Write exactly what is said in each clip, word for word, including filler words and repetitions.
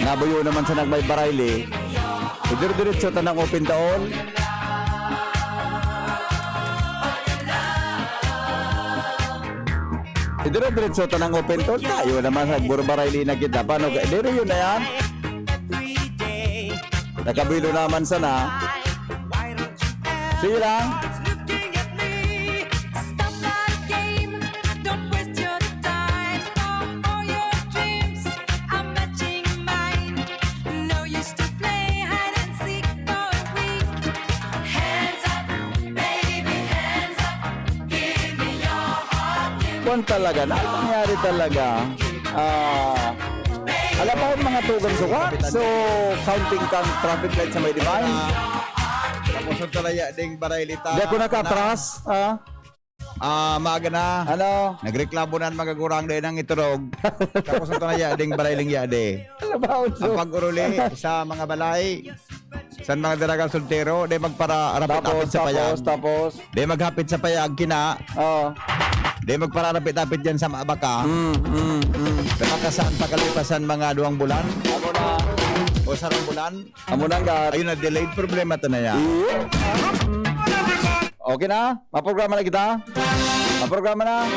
Nabuyo naman sa nagmay barayli. Idiro-diretso ta nang open taon. Idiro-diretso ta nang open taon. Tayo naman sa nagburbarayli na kita. Paano ka? Diri yun na yan. Nakabilo naman sana. Sige lang. Stop that game. Don't waste your time. For all your dreams are matching mine. No use to play hide and seek for a week. Hands up, baby, hands up. Give me your heart. Kwan talaga, na nangyari talaga. Ah, alam mo, mga tugang suka. So, counting kang traffic light sa may divine. Tapos ang talaya ding barayli ta. Di ako nakatras, ah. Ah, maaga na. Ano? Nagreklamo na ang mga gurang dahil nang iturog. Tapos ang talaya ding barayling yade. Alam mo, so, ang pag-uruli sa mga balay, sa mga daragang soltero, di magpara-rapit-rapit sa payag. Tapos, tapos. Di maghapit sa payag, kina. Oo. Di magpara-rapit-rapit dyan sa mga baka. Mm, mm, mm. Baka saan pa kalipasan mga duwang bulan? Amo na. O sarong bulan? Amo na nga. Ayun na, delayed problema to na yan. Iyo. Okay na? Maprograma na kita? Maprograma na?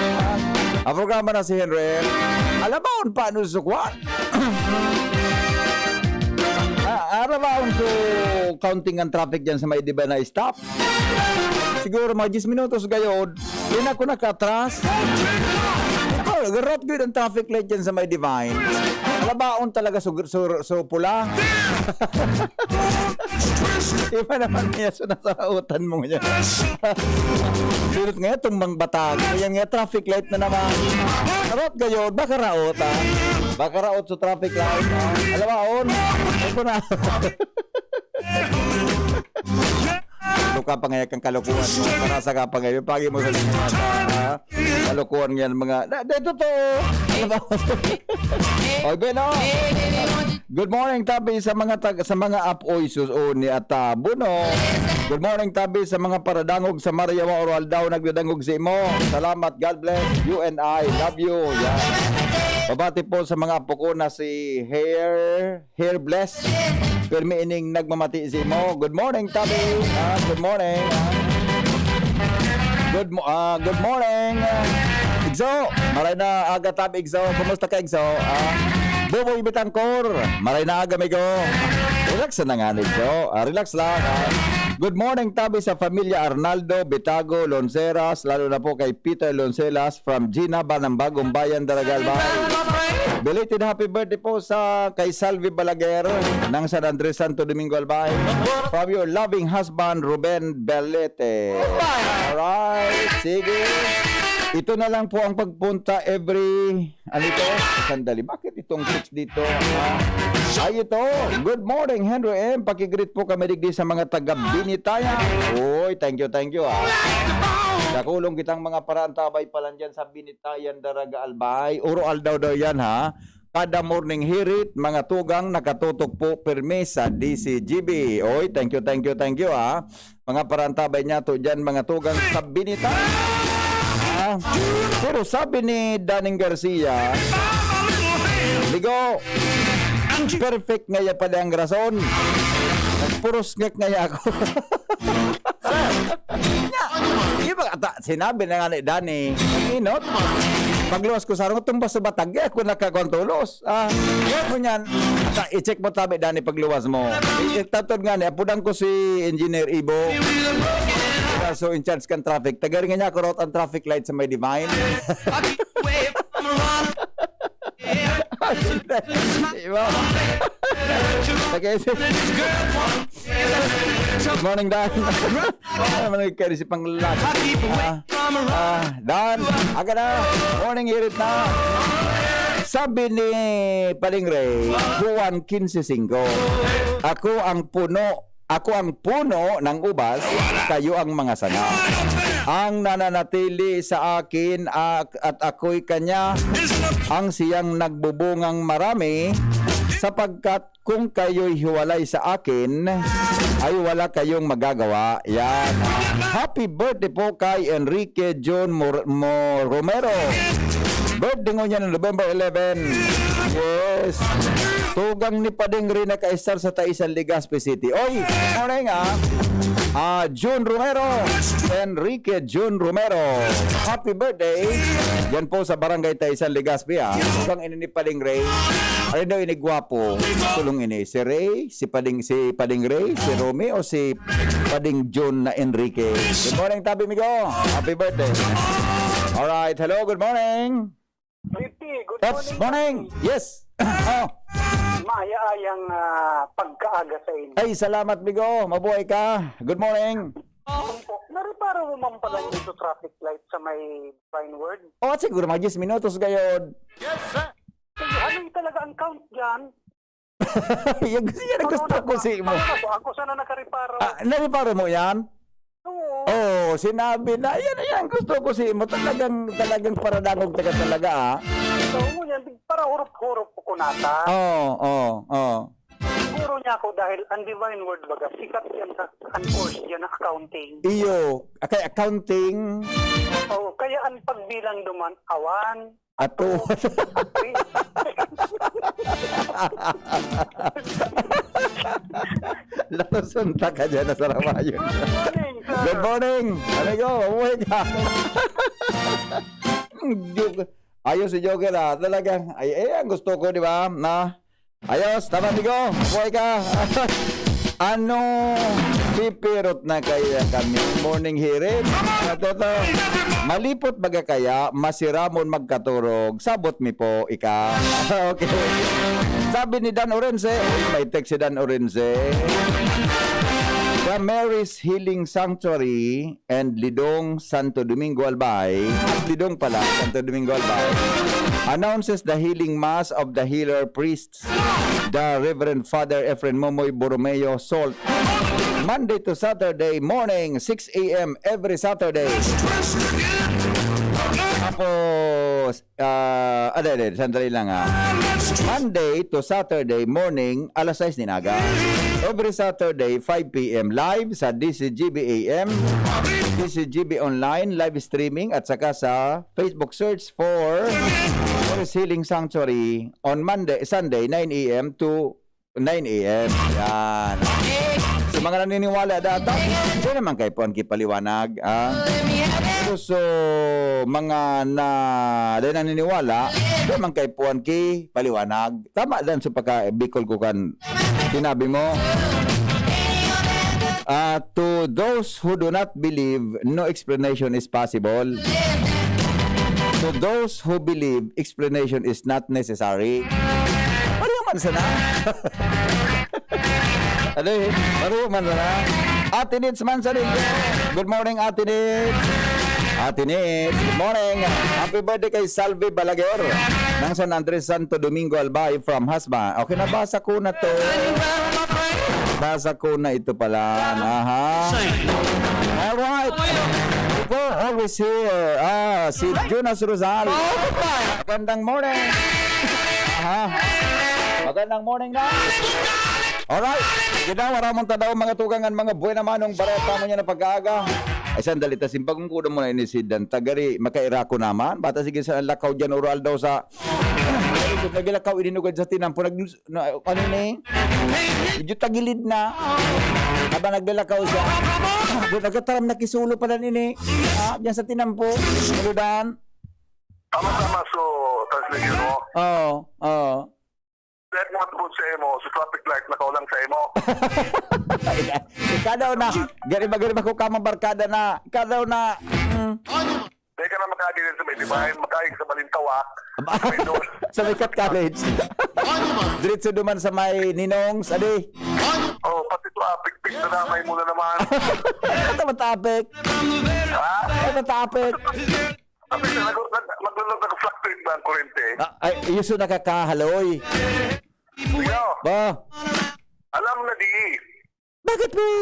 Maprograma na si Henry. Alabaon pa, ano, sukwan? Ah, alabaon, so, counting ang traffic dyan sa may diba na stop. Siguro mga diyes minutos gayod, di na ako nakatras. Oh, garot gud ang traffic light dyan sa may divine. Alabaon talaga, so, so, so pula. Iba naman niya, so, nasa utan mo ngayon. Sunod ngayon, tumbang batag. Ayan nga, traffic light na naman. Harap kayo, baka raot, ah. Baka raot sa traffic light, ah. Alabaon. Ito na. Luka pa ngayon kang kalokohan mo. Para sa kapangay, pagi mo sa mga, ah, kalokohan ngayon, mga, na, na, totoo. Alabaon. Oy, Ben, oh. Good morning, tabi sa mga tag-, sa mga apoy, sus, oh, ni Atabo, no? Good morning, tabi sa mga paradangog sa Mariawa, Oro Aldaw, nagdadangog sa imo. Salamat, God bless you and I love you. Yan. Babati po sa mga apo ko na si Hair, Hair Bless. Pirmi ining nagmamati sa imo. Good morning, tabi. Ah, good morning. Ah. Good mo-, ah, good morning. Igso, maray na aga, tabi, Igso. Kumusta ka, Igso? Ah, Buboy Bitangkor, maray na aga, amigo. Relax na nga, Igso. Ah, relax lang, ah. Good morning, tabi, sa pamilya Arnaldo, Bitago, Lonceras, lalo na po kay Peter Lonceras from Gina, Banang Bagong Bayan, Daraga, Albay. Belated happy birthday po sa kay Salvi Balaguer ng San Andres, Santo Domingo, Albay. From your loving husband, Ruben Belete. Alright, sige. Ito na lang po ang pagpunta every, ano ito? Sandali, bakit itong text dito? Ah, ay, ito. Good morning, Henry M. Pakigreet po kami digdi sa mga taga Binitayan. Uy, thank you, thank you, ah. Nakulong kitang mga parantabay palan dyan sa Binitayan, Daraga, Albay. Oro Aldaw daw yan, ha? Kada morning hirit, mga tugang nakatutok po pirmi sa D C G B. Oy, thank you, thank you, thank you, ah. Mga parantabay niya to dyan, mga tugang sa Binita. Ah, pero sabi ni Daning Garcia, Ligo, perfect ngaya pala ang rason. Nagpurusngak ngaya ako. Nya, di ba, ata, sinabi na nga ni Dani, inot, pagluwas ko sa harong, tumbas sa batag, eh, ako nakakuan tulos. Ah, ngunyan, ata, i-check mo tabi, Dani, pagluwas mo. I-, itatod nga ni, apudan ko si Engineer Ibo. So, in charge kan traffic. Tagaringan niya ako route ang traffic light sa may Divine. Di ba? Okay, si-, Good morning, Dan. Ano man nagkari si Panglag? Ah, ah, Dan, aga na. Morning, hirit na. Sabi ni Paling Ray, Juan quince cinco, "Ako ang puno, ako ang puno ng ubas, kayo ang mga sanga. Ang nananatili sa akin, ak-, at ako'y kanya, ang siyang nagbubungang marami, sapagkat kung kayo'y hiwalay sa akin, ay wala kayong magagawa." Yan. Happy birthday po kay Enrique John Mor-, Mo-, Romero. Birthday ngunyan ng November eleven. Yes. Tugang ni Pading Rina Kaisar sa Taisan, Legazpi City. Oy, morning ah. Ah, Jun Romero. Enrique Jun Romero. Happy birthday. Yan po sa Barangay Taisan, Legazpi ah. Tugang ini ni Pading Ray. Ay daw ini gwapo. Tulong ini. Si Ray, si Pading, si Pading Ray, si Romy o si Pading Jun na Enrique. Good morning, Tabi Migo. Happy birthday. Alright. Hello, good morning. Ricky, good That's morning. Morning. Yes. Oh. Maaya-ayang ah, pagkaaga sa inyo. Ay, salamat, Migo. Mabuhay ka. Good morning. Opo. Nareparo mo man pala yung sa traffic light sa may Vinewood? Oh, siguro mga diyes minutos gayod. Haloy talaga ang count dyan. Yung gusto niya na gusto ko si mo. Ako, ako sana nakareparo. Ah, nareparo mo yan? Oo. Oh, sinabi na, yan, yan, gusto ko si mo. Talagang, talagang paradangog taga talaga ah. So, ngunyan, para hurop-hurop ko nata. Oh, oh, oh. Siguro niya ako dahil ang Divine Word baga, sikat yan sa ang course yan na accounting. Iyo, kay accounting, Oo, kaya ang pagbilang duman, awan, ato. three. Lason ta ka dyan na sa Ramayo. Good morning, sir. Good morning, amigo. Mabuhay ka. Joke. Ayos si Joker ah. Talagang, ay, eh, ang gusto ko, di ba? Na, ayos, tama, amigo. Mabuhay ka. Ano, pipirot na kaya kami? Morning hirit. Ano to? Malipot baga kaya, masiramon magkaturog. Sabot mi po, ika. Okay. Sabi ni Dan Orense, uy, may text si Dan Orense. The Mary's Healing Sanctuary and Lidong Santo Domingo Albay, at Lidong pala, Santo Domingo Albay, announces the healing mass of the healer priests, the Reverend Father Efren Momoy Borromeo Salt, Monday to Saturday morning, six a.m. every Saturday. Tapos, ah, ah, di, di, sandali lang ah. Monday to Saturday morning, alas sais nin aga. Every Saturday, five p.m. live sa D C G B A M, D C G B Online, live streaming, at saka sa Facebook search for Forest Healing Sanctuary on Monday, Sunday, nine a.m. to nine a.m. Yan. Sa mga naniniwala data, di naman kayo po ang kipaliwanag. Ah? Pero so, mga na di naniniwala, di naman kayo po ang kipaliwanag. Tama dan sa pagka-Bicol ko kan sinabi mo. Ah, to those who do not believe, no explanation is possible. To those who believe, explanation is not necessary. Pareho man sana. Ano eh? Pareho man sana. Ate Nits Manzanillo. Good morning, Ate Nits. Ate Nits, good morning. Happy birthday kay Salvi Balaguer ng San Andres Santo Domingo Albay from Hasba. Okay, nabasa ko na to. Basa ko na ito pala. Aha. Alright. Ikaw, always here. Ah, si Jonas Rosal. Magandang morning. Aha. Magandang morning na. Alright. Kita, wala mong tadaw, mga tugang, ang mga buena manong bareta mo niya na pag-aaga. Ay, sandali, ta, simpagong kuda mo na ini si Dan Tagari, makairako naman. Bata, sige, sa lakaw dyan, oral daw sa, naglakaw, ininugad sa tinampo, nag, na, ano ni? Medyo tagilid na. Habang naglalakaw siya, doon nagkataram na kisulo pala nini. Ah, dyan sa tinampo. Ano, Dan? Tama-tama so translation mo. Oo, oo. Dahil mga tungkol sa imo, sa traffic light, nakaw lang sa imo. Ikaw daw na, gari ba, gari ba ko ka mabarkada na, ikaw daw na, mm, Dahil ka na makagilid sa may divine, makagilid sa Balintawak. May doon. Sa may Cat College. Diretso duman sa may Ninong, sa di. Oh, pati ito ah, pikpik na damay mo na naman. Ito matapik. Ha? Ito matapik. Sabi na, nag- nag- nag- nag-fluctuate ba ang kurente? Ah, ay, yuso nakakahaloy. Yo, Ba? Alam na di. Bakit, be?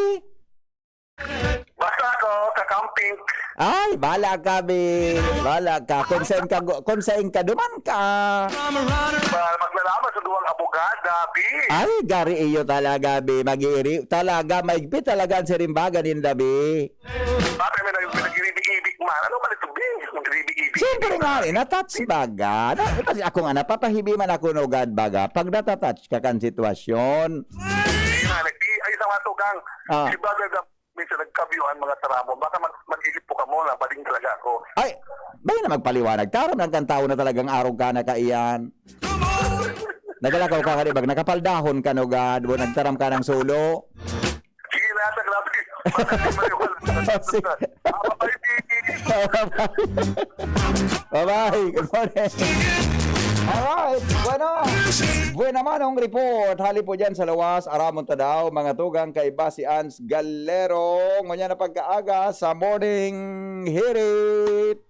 Basta ako, kakamping. Ay, bahala ka, be. Bahala ka. Kung saan ka, gu- kung saan ka, duman ka. Ba, maglalaban sa duwang abogada, bi. Ay, gari iyo talaga, be. Mag-iiri. Talaga, maigpit talaga ang sirimbagan ninda, be. Bakit may nag- pinag-ibig-ibig Man, ano man ito, Bing? Kung ibig-ibig. Siyempre nga, eh, na-touch baga. Na, kasi ako nga, napapahibi man ako, no, God, baga. Pag natatouch ka kan sitwasyon. Sige na, nag-, ay, sa mga tugang, Ah. si Brother Gab, minsan nagkabiyoan mga taramon. Baka mag-, mag-isip po ka mo na, baling talaga ako. Ay, bayo na magpaliwanag. Taram lang kan tao na talagang arog ka na kaiyan. Nagalakaw ka ka, di ba? Nakapaldahon ka, no, God. Nagtaram ka ng solo. Sige na, sa grabe. Sige. Bye-bye. Good morning. Alright. Bueno. Buena manong report. Hali po dyan sa lawas. Aramon ta daw, mga tugang, kaiba si Ans Galero. Ngunyan na pagkaaga sa Morning Hirit.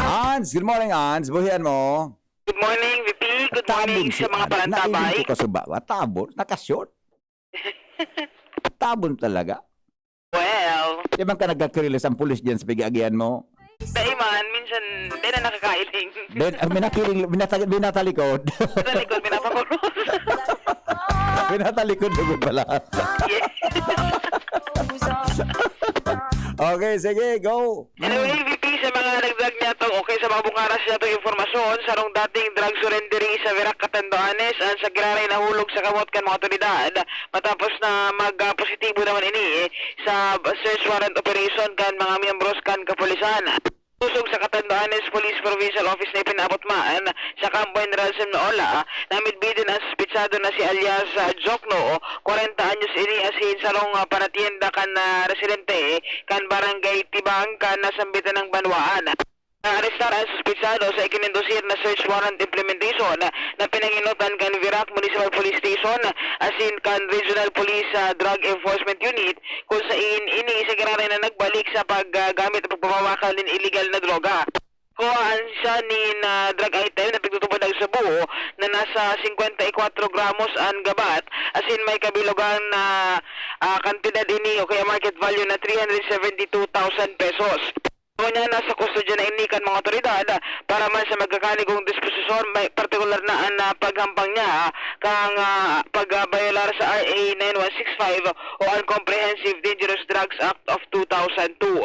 Ans, good morning, Ans. Buhian mo. Good morning, V P. Good morning sa mga parantabay. Tabon si Ans. Nailing ko kasubawa. Tabon, naka-short. Tabon talaga. Well. Di man ka nagkakirilis ang pulis diyan sa pag-aagihan mo? Dai man, minsan, di na nakakailing. Then, ah, minakiling, minata-, minatalikod. Sa likod, minapakurot. Minatalikod, lugod pala. Yes. Okay, sige, go. Anyway, V P, sa mga nagdag niya to, okay, sa mga bukaras niya to, impormasyon, sarong dating drug surrendery sa Virac, Catanduanes, ang sa giraray nahulog sa kamot kan mga otoridad. Matapos na mag, ah, positibo naman ini, eh, sa search warrant operation kan mga miyembros kan kapulisan. Pusog sa Catanduanes Police Provincial Office na ipinaabot man sa Kampo General Simnaola, na midbidin ang suspetsado na si alias, ah, Jokno, kwarenta anyos ini, asin sarong, ah, panatienda kan, ah, residente kan Barangay Tibang kan nasambitan ng banwaan. Naarestar ang suspetsado sa ikinindusir na search warrant implementation na pinanginotan kan Virac Municipal Police Station asin kan Regional Police, ah, Drug Enforcement Unit, kung sain ini sa giraray na nagbalik sa paggamit o pagpapawakal nin iligal na droga. Kuhaan siya nin, ah, drug item na pigtutubod ang sabo na nasa singkwenta y kwatro gramos an gabat, asin may kabilogan na, ah, kantidad ini o kaya market value na three hundred seventy two thousand pesos. Ngunyan, nasa kustodya na ini kan mga otoridad para man sa magkakanigong disposisyon, may partikular na an, ah, paghampang niya kan, ah, pagbayolar sa R A nine one six five o an Comprehensive Dangerous Drugs Act of two thousand two.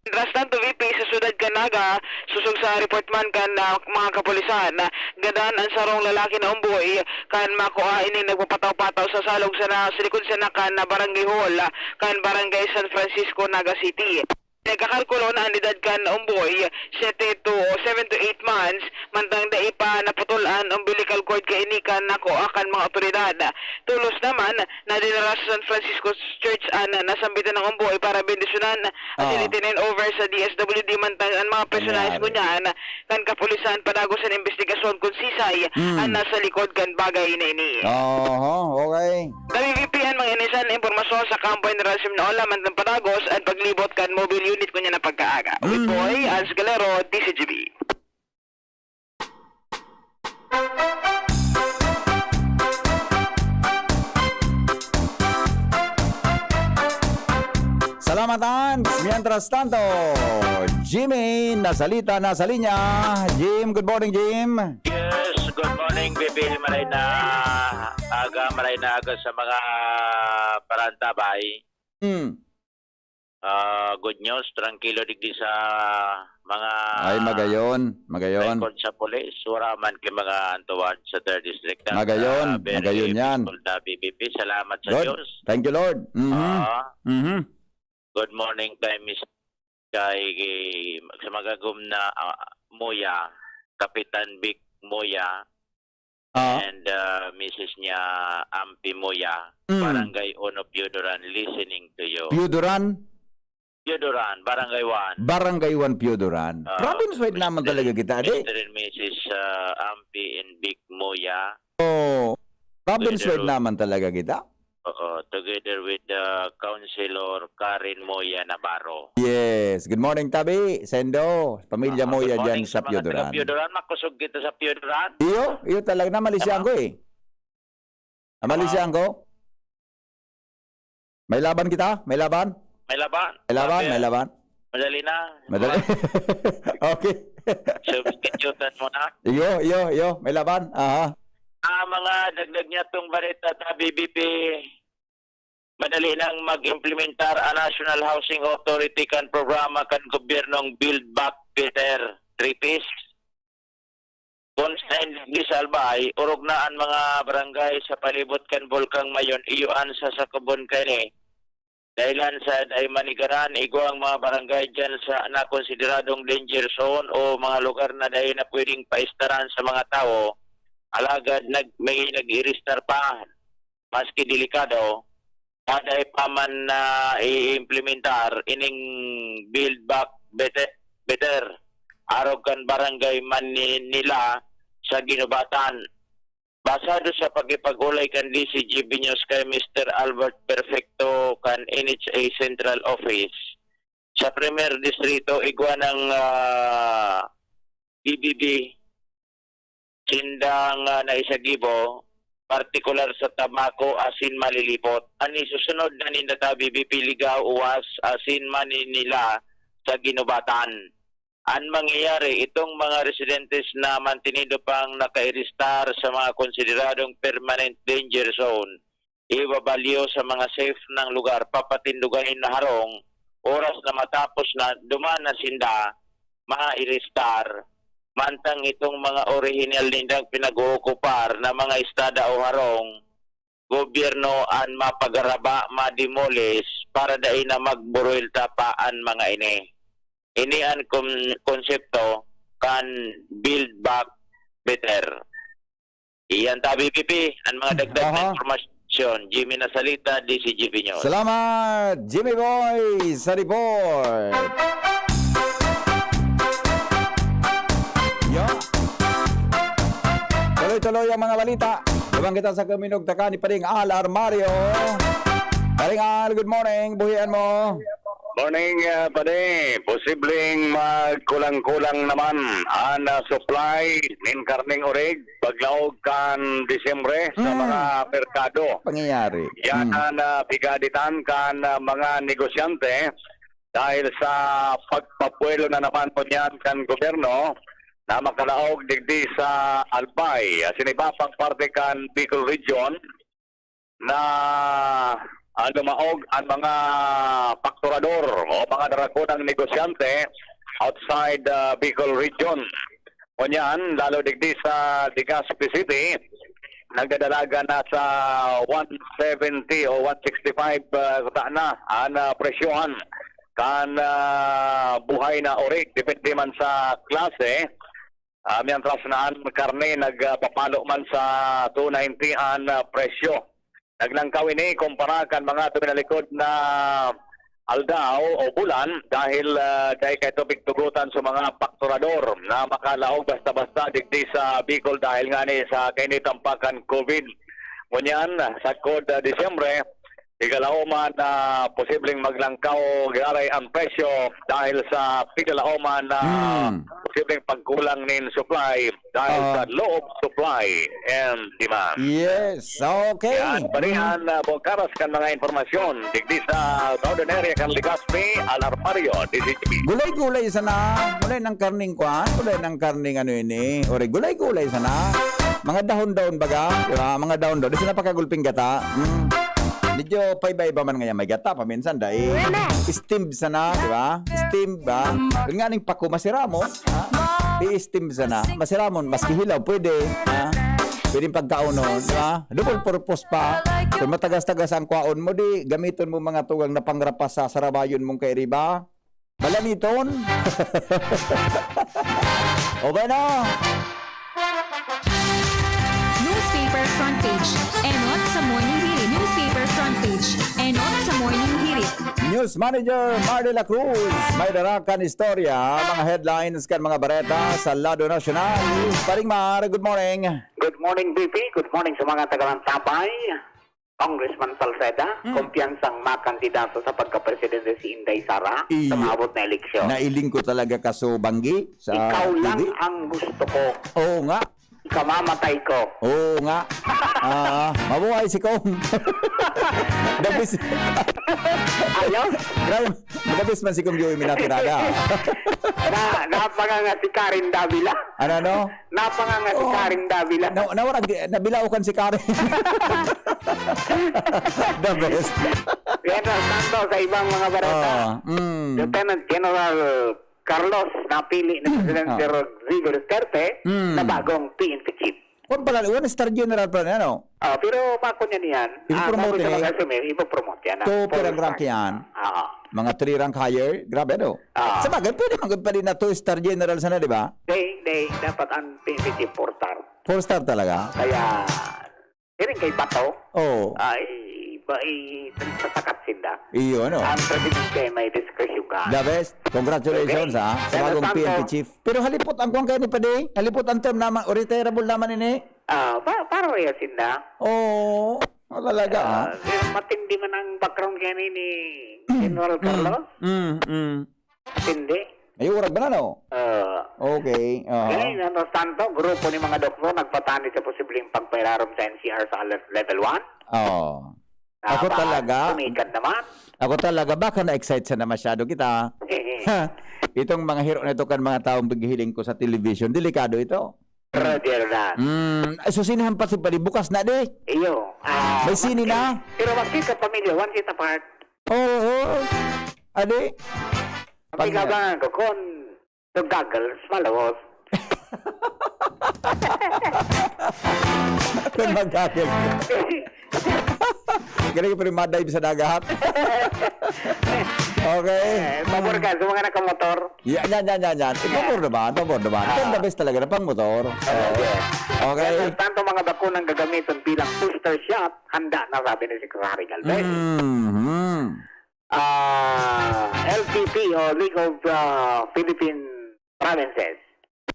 Mientras tanto, V P, sa siyudad kan Naga, sosog sa report man kan, ah, mga kapulisan, gadan an sarong lalaki na omboy kan makua ining nagpapataw-pataw sa salog sana, sa likod sana kan, ah, barangay hall, ah, kan Barangay San Francisco, Naga City. Nagkakalkulo na an edad kan omboy, sete to, seven to eight months, mantang dai pa naputol an umbilical cord kaini kan nakua kan mga otoridad. Tolos naman, nadinara sa San Francisco Church an nasambitan na omboy para bendisyonan asin Ah. itinen over sa D S W D, mantang an mga personahe Nangyari. ngunyan kan kapulisan padagos an imbestigasyon kun sisay Mm. an nasa likod kan bagay na ini. Oho, okay. Kami V P an mga inisan na impormasyon sa Kampo General Simnaola, mantang padagos an paglibot kan mobile unit ngunyan na pagkaaga. With Mm. Boy Ans Galero, D C G B. Salamat, Ans. Mientras tanto, Jimmy, nasalita na sa linya. Jim, good morning, Jim. Yes, good morning, V P. Maray na aga, maray na aga sa mga parantabay. Hmm. Ah, good news, trangkilo digdi sa mga Ay, magayon, magayon. record sa pulis. Wala man kay mga antuwad sa third district. Magayon, Ah, very magayon yan. peaceful na V P P. Salamat sa Good. Diyos. Thank you, Lord. Mhm. Ah, Mhm. good morning kay Miss, kay, sa magagom na, ah, Moya, Kapitan Vic Moya, Ah. and, ah, misis niya, Ampi Moya, Mm. Barangay Uno, Pioduran, listening to you. Pioduran? Pioduran, Barangay One. Barangay One, Pioduran. Ah, Province wide naman Mister talaga kita, di? Mister and Missus, ah, Ampi and Vic Moya. Oh, province wide Pioduran. naman talaga kita. Oo, together with the Councilor Karen Moya Navarro. Yes. Good morning, Tabi, Sendo, pamilya Ah, Moya good morning dyan sa sa mga taga Pioduran. Pioduran. Makusog kita sa Pioduran. Iyo, iyo talaga. Namalisyahan Tama. ko eh. Namalisyahan Tama. ko. May laban kita? May laban? May laban. May laban, Laban. may laban. Madali na. Madali. Okay. Substitutan mo na. Iyo, iyo, iyo. May laban. Aha. Ah, mga dagdag niya tong bareta ta, B B P. Madali nang mag-implementar ang National Housing Authority kan programa kan gobyernong Build Back Better, three Ps. Kun sa Indiglis Albay, orog na an mga barangay sa palibot kan Bulkang Mayon, iyo an sasakubon kaini. Dahilan sa dai manigaran, igwang mga barangay diyan sa nakonsideradong danger zone o mga lugar na dai na pwedeng paistaran sa mga tawo, alagad nag-, may nag-iristar pa, maski delikado, dai pa man na i-implementar ining Build Back Better, Better, arog kan barangay man ni-, nila sa Ginubatan. Basado sa pakipag-olay kan D C G B News kay Mister Albert Perfecto kan N H A Central Office, sa Primer Distrito, igwa ng, ah, B B B, sindang, ah, naisagibo, partikular sa tabako asin malilipot. An isusunod na ninda ta, B B P Ligao, Uwas asin Maninila sa Ginubatan. An mangyayari, itong mga residentes na mantinido pang nakairistar sa mga konsideradong permanent danger zone, ibabalyo sa mga safe nang lugar, papatinduganin na harong, oras na matapos na duman na sinda, mairistar. Mantang itong mga orihinal nindang pinag-ookupar na mga estada o harong, gobyerno an mapagaraba, ma-demolish para dai na magburuelta pa an mga ini. Ini an kon-, konsepto kan Build Back Better. Iyan ta, B P P, an mga dagdag na Aha. impormasyon. Jimmy Nasalita, D C G B News. Salamat, Jimmy Boy, sa report. Yo. Tuloy-tuloy ang mga balita. Labang kita sa Kaminog Taka ni Paring Al Armario. Paring Al, good morning. Buhian mo. Morning, ah, pare. Posibleng magkulang-kulang naman an, ah, supply nin karneng orig paglaog kan Disyembre sa Mm. mga merkado. Pangyayari. Yan Mm. an, ah, pigaditan kan, ah, mga negosyante dahil sa pagpapuwelo na naman po niyan kan gobyerno na makalaog digdi sa Albay. Asin iba pang parte kan Bicol Region, na, ah, lumaog an mga pakturador o mga darakunang negosyante outside, ah, Bicol Region. Ngunyan, lalo digdi sa Legazpi City, nagdadalagan na sa one seventy o one sixty-five, ah, kuta na an, ah, presyohan kan, ah, buhay na orig, depende man sa klase. Ah, mientras na an karne nagpapalo man sa two ninety an, ah, presyo. Naglangkaw ini kumpara kan mga tuminalikod na aldaw o bulan dahil, ah, dai kaito pigtugotan sa mga pakturador na makalaog basta-basta digdi sa Bicol dahil ngani sa kainitan pa kan COVID. Ngunyan, sagkod, ah, Disyembre, igalaw man na posibleng maglangkaw giraray an presyo dahil sa pigalaw man na Hmm. posibleng pagkulang nin supply dahil Ah. sa law of supply and demand. Yes, okay. Yan, parihan, Mm. ah, buong karas kan mga impormasyon. Digdi sa Southern Area kan Legazpi, Al Armario, D C G B. Gulay-gulay sana. Gulay ng karning kwan, gulay ng karning ano ini. Ori, gulay-gulay sana. Mga dahon-dahon baga, di ba? Mga dahon-dahon. Di sana pagkagulping gata. Mm. Medyo paiba-iba man ngayon. May gata, paminsan, dahil Relax. Steamed sana, di ba? Steamed ba? Yun nga ning pako, masira mo. Ha? I-steam sana. Masiramon, maski hilaw, pwede. Ha? Pwedeng pagkaonon, di ba? Double purpose pa. Kung matagas-tagas ang kwaon mo, di, gamiton mo mga tugang na pangrapas sa sarabayon mong kairiba. Balaniton. O ba na? Newspaper front page. Enot sa Morning Hirit. Newspaper front page. Enot sa Morning Hirit. News Manager Mar de la Cruz, may dara kan istorya, mga headlines kan mga bareta sa lado nasyonal. Paring Mar, good morning. Good morning, B P. Good morning sa mga taga-Lantabay. Congressman Salceda, Hmm. kumpiyansang makandidato sa pagkapresidente si Inday Sara sa Iyo. maabot na eleksyon. Nailing ko talaga ka so banggi sa Ikaw lang T V. ang gusto ko. Oo nga. Kamamatay ko. Oo nga. Ah, mabuhay si Kong. The best. Ayaw? Grabe, the best man si Kong Joey Minatirada. Na, napanganga si Karen Davila. Ano, ano? Napanganga si Oh. Karen Davila. Na, nawara, nabilaukan si Karen. The best. Mientras tanto, sa ibang mga bareta, Ah, mm. Lieutenant General Carlos napili ni Presidente Ah. Rodrigo Duterte Mm. na bagong P N P chief. Kung pala, one star general pala, ano? Ah, pero bako niya niyan. Ipopromote Bago siya eh. mag-assume, ipopromote yan. Two per Four ang rank stars. yan. Ah. Mga three rank higher, grabe, ano? Ah. Sa bagay, pwede man pa rin na two star general sana, di ba? Hindi, hindi. Dapat ang P N P chief four star. Four star talaga? Kaya, iring kay Bato, Oo. ay, ba, i-, sasakat sinda. Iyo, ano? Ang presidente may diskresyon ka. The best. Congratulations, Okay. ha. Sa Pero bagong tanto- P N P chief. Pero halipot ang kuwan kayo ni Padi. Halipot ang term naman. O retirable naman ini. Ah, pa, para kaya sinda. Oo. Oh, talaga, ha? Ah, pero matindi man ang background kaya ni, ni General Carlos. Mm, mm. Matindi. Ay, urag ba na, no? Ah, Okay. aha. Ngayon, ano, tanto, grupo ni mga doktor nagpatanid sa posibleng pagpairarom sa N C R sa alert level one. Oo. Ako Aba, talaga, Sumikat naman. ako talaga, baka na-excite sa na masyado kita. Ha? Itong mga hiro na ito kan mga taong paghihiling ko sa television, delikado ito. Roger na. Mm, ay, so sinihan pa si Padi, bukas na di. Iyo. Ah, May sini maski- na? Pero maski ka pamilya, one seat apart. Oo. Adi? Ang ikabangan ko, kung the goggles, malawos. Kung magkakil. Galing pa rin madive sa dagat. Okay. Eh, pabor ka sa mga nakamotor. Yan, yan, yan, yan, yan. Eh, pabor naman, pabor naman. Ah. Ito ang the best talaga na pang motor. Uh, yes. Okay. Kaya tanto mga bakunang gagamiton bilang booster shot, handa na, sabi ni Secretary Galvez. Mhm. Ah, L P P o League of ah, Philippine Provinces.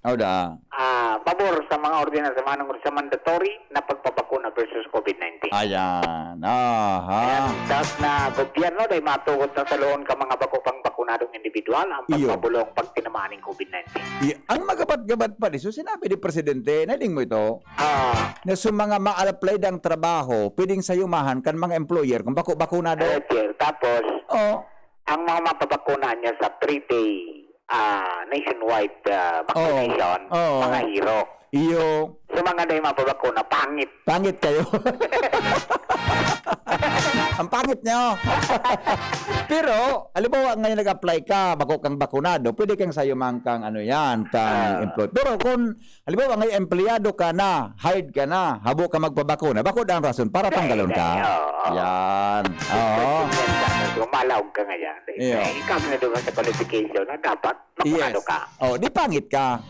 Aw da. Ah, pabor sa mga ordinansa manungod sa mandatory na pagpabakuna versus COVID nineteen. Ayan. Aha. Ayan, tas na gobyerno dahil matugot na sa loon ka mga bako pang bakunadong individual ang Iyo. pagpabulong pag tinamaan ng COVID nineteen. I- ang magabat-gabat pa di, so sinabi ni Presidente, nading mo ito, Ah, na sa mga ma-apply ang trabaho, pwedeng sayumahan kan mga employer kung bako-bakunado. Roger, tapos Oh, ang mga mapabakuna niya sa three-day ah, nationwide ah, vaccination, Oo. mga hero. iyo, Sa mga dahil mapabakuna, pangit. pangit kayo. Ang pangit nyo. Pero, halimbawa ngayon nag-apply ka, bako kang bakunado, pwede kang sayumahan kang ano yan, kang Ah. employee. Pero kung, halimbawa ngayon empleyado ka na, hired ka na, habo ka magpabakuna, bako ang rason para tanggalon ka. Oo. Yan. Oo. Kung malaog ka ngayon, Iyo. eh, ikaw na doon sa qualification na dapat makunado Yes. ka. Oh, di pangit ka.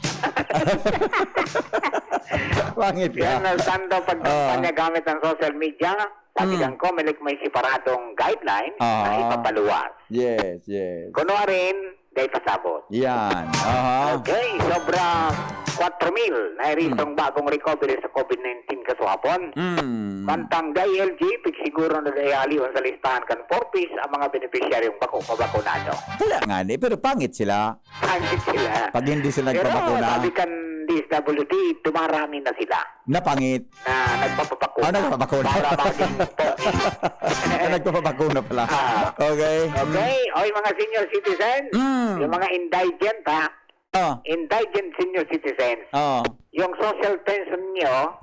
Pangit ka. Yan ang sando pagkampanya gamit ang social media. Sabi Mm. ng Comelec may separadong guidelines na Ah. ipapaluwas. Yes, yes. Kunwarin, dahil pasabot. Yan. Aha. Okay, sobra kwatro mil na irisong bagong recovery sa COVID nineteen kasuhapon. Mm. Mantang dai L G, pigsiguro na dai aliwan sa listahan kan Forbes ang mga benepisyaryong bako pabakunado. Kaya nga ni, pero pangit sila. Pangit sila. Pag hindi sila Pero nagpabakuna, sabi kan D S W D, dumarami na sila napangit. Na nagpapabakuna. Ah, nagpabakuna. Para maging pogi. Ah, nagpapabakuna pala. Ah. Okay. Okay, oy mga senior citizens, Mm. yung mga indigent ha, Oh. indigent senior citizens, Oh. yung social pension nyo,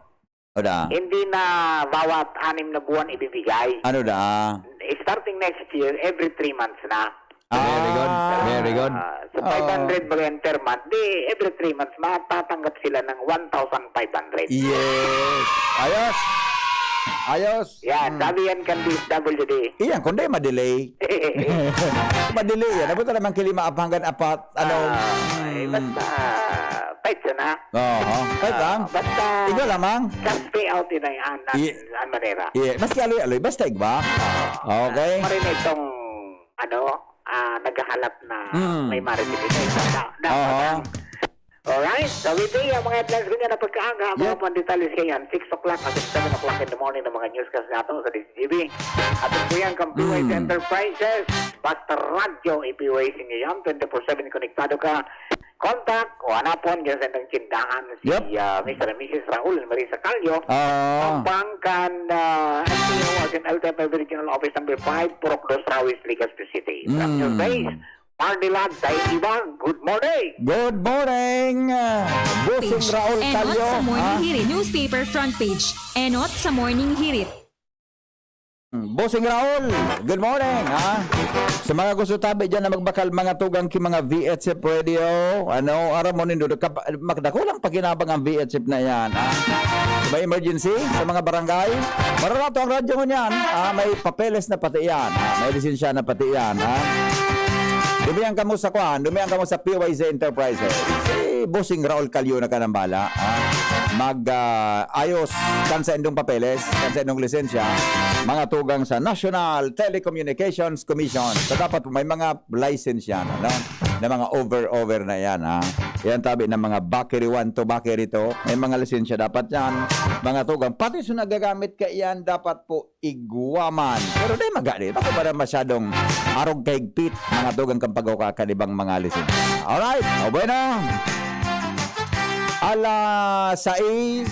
O da. hindi na bawat anim na buwan ibibigay. Ano da? Starting next year, every three months na. Ah, very good. Ah. Very good. Ah, so five hundred ba yan per month? Di, every three months, matatanggap sila ng one thousand five hundred. Yes. Ayos. Ayos. Yan, Mm. sabi yan kan D S W D. Iyan, kundi madelay. Madelay yan. Abot naman kilima apanggan apat. Ano? Ah, eh, basta, petsa na. Oo. Kahit lang. Basta, Igwa lamang. Cash payout yun ang, ang, Ye- ang manera. Yeah. Maski aloy-aloy. Basta igwa. Okay. Marin itong, ano, ah, naghahalat na Mm. may marinig. Na, na, Oo. Alright, so with the, ang mga headlines ko niya na pagkaaga, mga Yep. pang detalye sa yan, six o'clock at seven o'clock in the morning ng mga newscast natin sa D Z G B. At po yan, Compuway Mm. Enterprises, basta radyo, ipiway sa inyo yan, twenty-four seven konektado ka. contact o hanapon dyan sa inyong tindahan si, Yep. ah, Mister and Missus Raul and Marisa Calio. Ah. Pampang kan, ah, L T O, as in L T F F Regional Office Number five, Purok Dos, Rawis, Legazpi City. From Mm. your face, Mardilag, Taiba, good morning! Good morning, ah, Bossing Page. Raul And Calio, on sa Morning ah. Hirit. Newspaper front page. And on sa Morning Hirit. Hmm, Bossing Raul, good morning, ha? Sa mga gusto tabi dyan na magbakal, mga tugang ki mga V H F Radio, ano, aram mo nindo, kap-, magdako lang pakinabang ang V H F na yan, ha? Sa may emergency, sa mga barangay, mararato ang radyo ngunyan, ha? May papeles na pati yan, ha? May lisensya na pati yan, ha? Dumiyan kamo sa kwan, dumiyan kamo sa P Y Z Enterprises. Si Bossing Raul Calio na kanambala, ha? Mag, ah, ayos kan sa indong papeles, kan sa indong lisensya, mga tugang sa National Telecommunications Commission. So, dapat po may mga license yan, ano? Na mga over-over na yan, ha? Yan tabi ng mga bakery one to bakery two. May mga lisensya dapat yan. Mga tugang, pati sa nagagamit ka yan, dapat po igwaman. Pero di magani, bako ba na masyadong arog kahigpit, mga tugang kan pagkakakan ibang mga lisensya. Alright, o bueno. Alas sais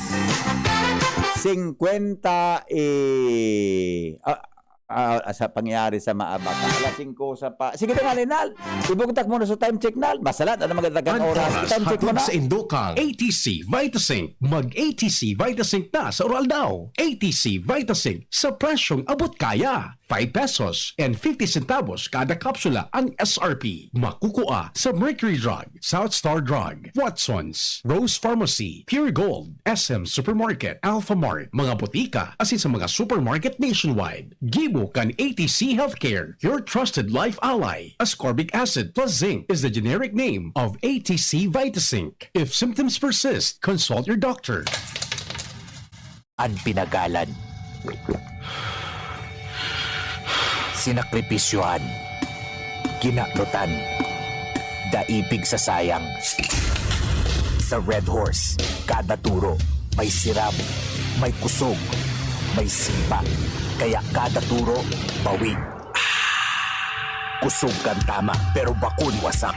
singkwenta, eh, ah, ah, sa pangyayari sa Maabaca. Alas singko sa pa. Sige na nga, Nal. Ibugtak mo na sa time check, Nal. Masalat, ano magandang An oras? Time check mo hatod na. Sa Indokang, A T C Vitasync. Mag A T C Vitasync na sa Uraldaw. A T C Vitasync sa presyong abot kaya. Five pesos and fifty centavos kada kapsula ang S R P. Makukua sa Mercury Drug, South Star Drug, Watson's, Rose Pharmacy, Pure Gold, S M Supermarket, Alphamart, mga botika, asin sa mga supermarket nationwide. Gibo kan A T C Healthcare, your trusted life ally. Ascorbic acid plus zinc is the generic name of A T C Vitasync. If symptoms persist, consult your doctor. An pinagalan, sinakripisyohan, kinaknutan, daipig sa sayang. Sa Red Horse, kada turo may sirab, may kusog, may sipa. Kaya kada turo, bawi. Kusog kan tama, pero bakun wasak.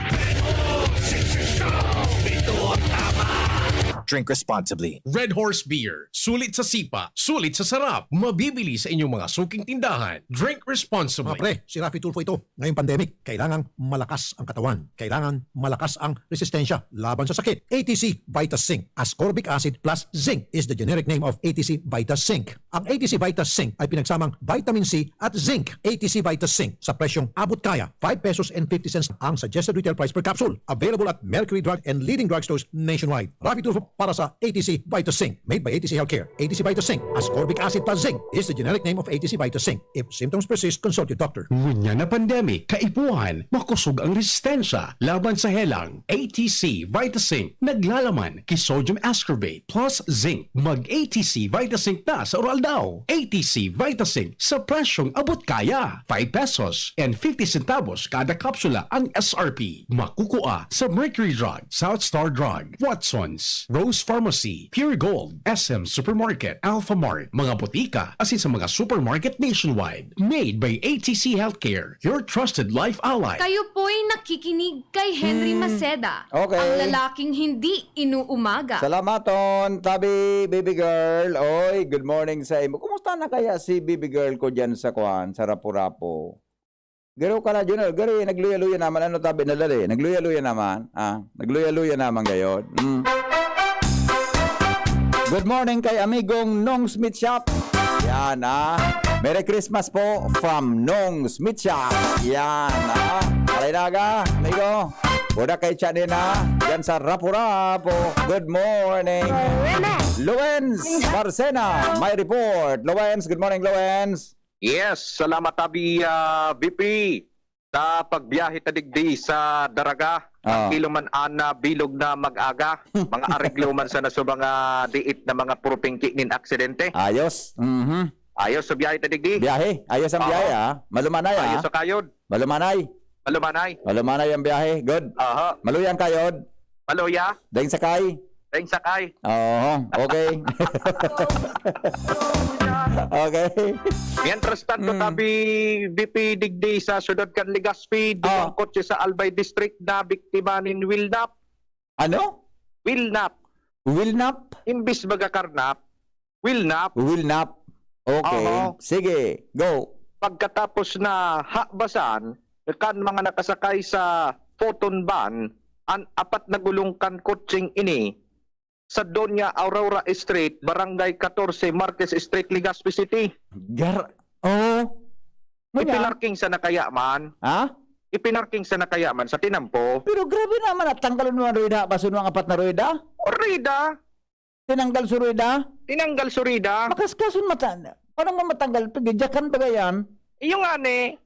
Drink responsibly. Red Horse Beer. Sulit sa sipa, sulit sa sarap. Mabibili sa inyong mga suking tindahan. Drink responsibly. Mga pre, si Raffy Tulfo ito. Ngayong pandemic, kailangang malakas ang katawan. Kailangan malakas ang resistensya laban sa sakit. A T C Vitasync, ascorbic acid plus zinc is the generic name of A T C Vitasync. Ang A T C Vitasync ay pinagsamang vitamin C at zinc. A T C Vitasync sa presyong abot kaya, five pesos and fifty cents ang suggested retail price per capsule. Available at Mercury Drug and leading drugstores nationwide. Raffy Tulfo para sa A T C Vitasync. Made by A T C Healthcare. A T C Vitasync, ascorbic acid plus zinc is the generic name of A T C Vitasync. If symptoms persist, consult your doctor. Ngunyan na pandemic, kaipuhan, makusog ang resistensya laban sa helang. A T C Vitasync, naglalaman ki sodium ascorbate plus zinc. Mag A T C Vitasync na sa Uraldaw. A T C Vitasync sa presyong abot kaya. Five pesos and fifty centavos kada kapsula ang S R P. Makukua sa Mercury Drug, South Star Drug, Watson's, Rose Pharmacy, Pure Gold, S M Supermarket, Alphamart, mga botika, asin sa mga supermarket nationwide. Made by A T C Healthcare, your trusted life ally. Kayo po'y nakikinig kay Henry Hmm. Maceda, Okay. ang lalaking hindi inuumaga. Salamaton, tabi, baby girl. Oy, good morning sa imo. Kumusta na kaya si baby girl ko dyan sa kwan, sa Rapu-Rapu? Garo ka na, Junel. Gari, nagluya-luya naman. Ano tabi na lali? Nagluya-luya naman. Ah, nagluya-luya naman gayod. Mm. Good morning kay amigong Nong Smith Shop. Yan, ah. Merry Christmas po from Nong Smith Shop. Yan, ah. Alay naga, amigo. Buda kay Chanina, dyan sa Rapu-Rapu. Good morning. Luens Marcena, may report. Luens, good morning, Luens. Yes, salamat tabi, ah, V P, sa pagbiyahe ta digdi sa Daraga. Ah. Tranquilo man an, ah, bilog na mag-aga. Mga areglo man sana sa mga diit na mga purpingki nin aksidente. Ayos. Mhm. Ayos sa biyahe ta digdi. Biyahe. Ayos ang Aha. biyahe, ah. Malumanay, ah. Ayos sa kayod. Malumanay. Malumanay. Malumanay ang biyahe. Good. Aha. Maluyang kayod. Maluya. Daing sakay. Daing sakay. Oo, okay. Okay. Mientras tanto, Mm. tabi, V P, digdi sa siyudad kan Legazpi, duwang Ah. kotse sa Albay District na biktima nin wheel nap. Ano? Wilnap. Wilnap? Imbis baga karnap, wilnap. Wilnap. Okay. Oho. Sige, go. Pagkatapos na habasan kan mga nakasakay sa photon van an apat na gulong kan kotseng ini sa Doña Aurora Street, Barangay katorse, Marquez Street, Legazpi City. Gar-, oh. Ngunyan? Ipinarking sana kaya man. Ha? Ipinarking sana kaya man sa tinampo. Pero grabe naman, natanggal naman rueda, baso ng apat na rueda? Rueda. Tinanggal sa rueda? Tinanggal sa rueda. Makaskason mata-, paano mo matanggal? Pagidyakan ba yan? Iyo nga ni.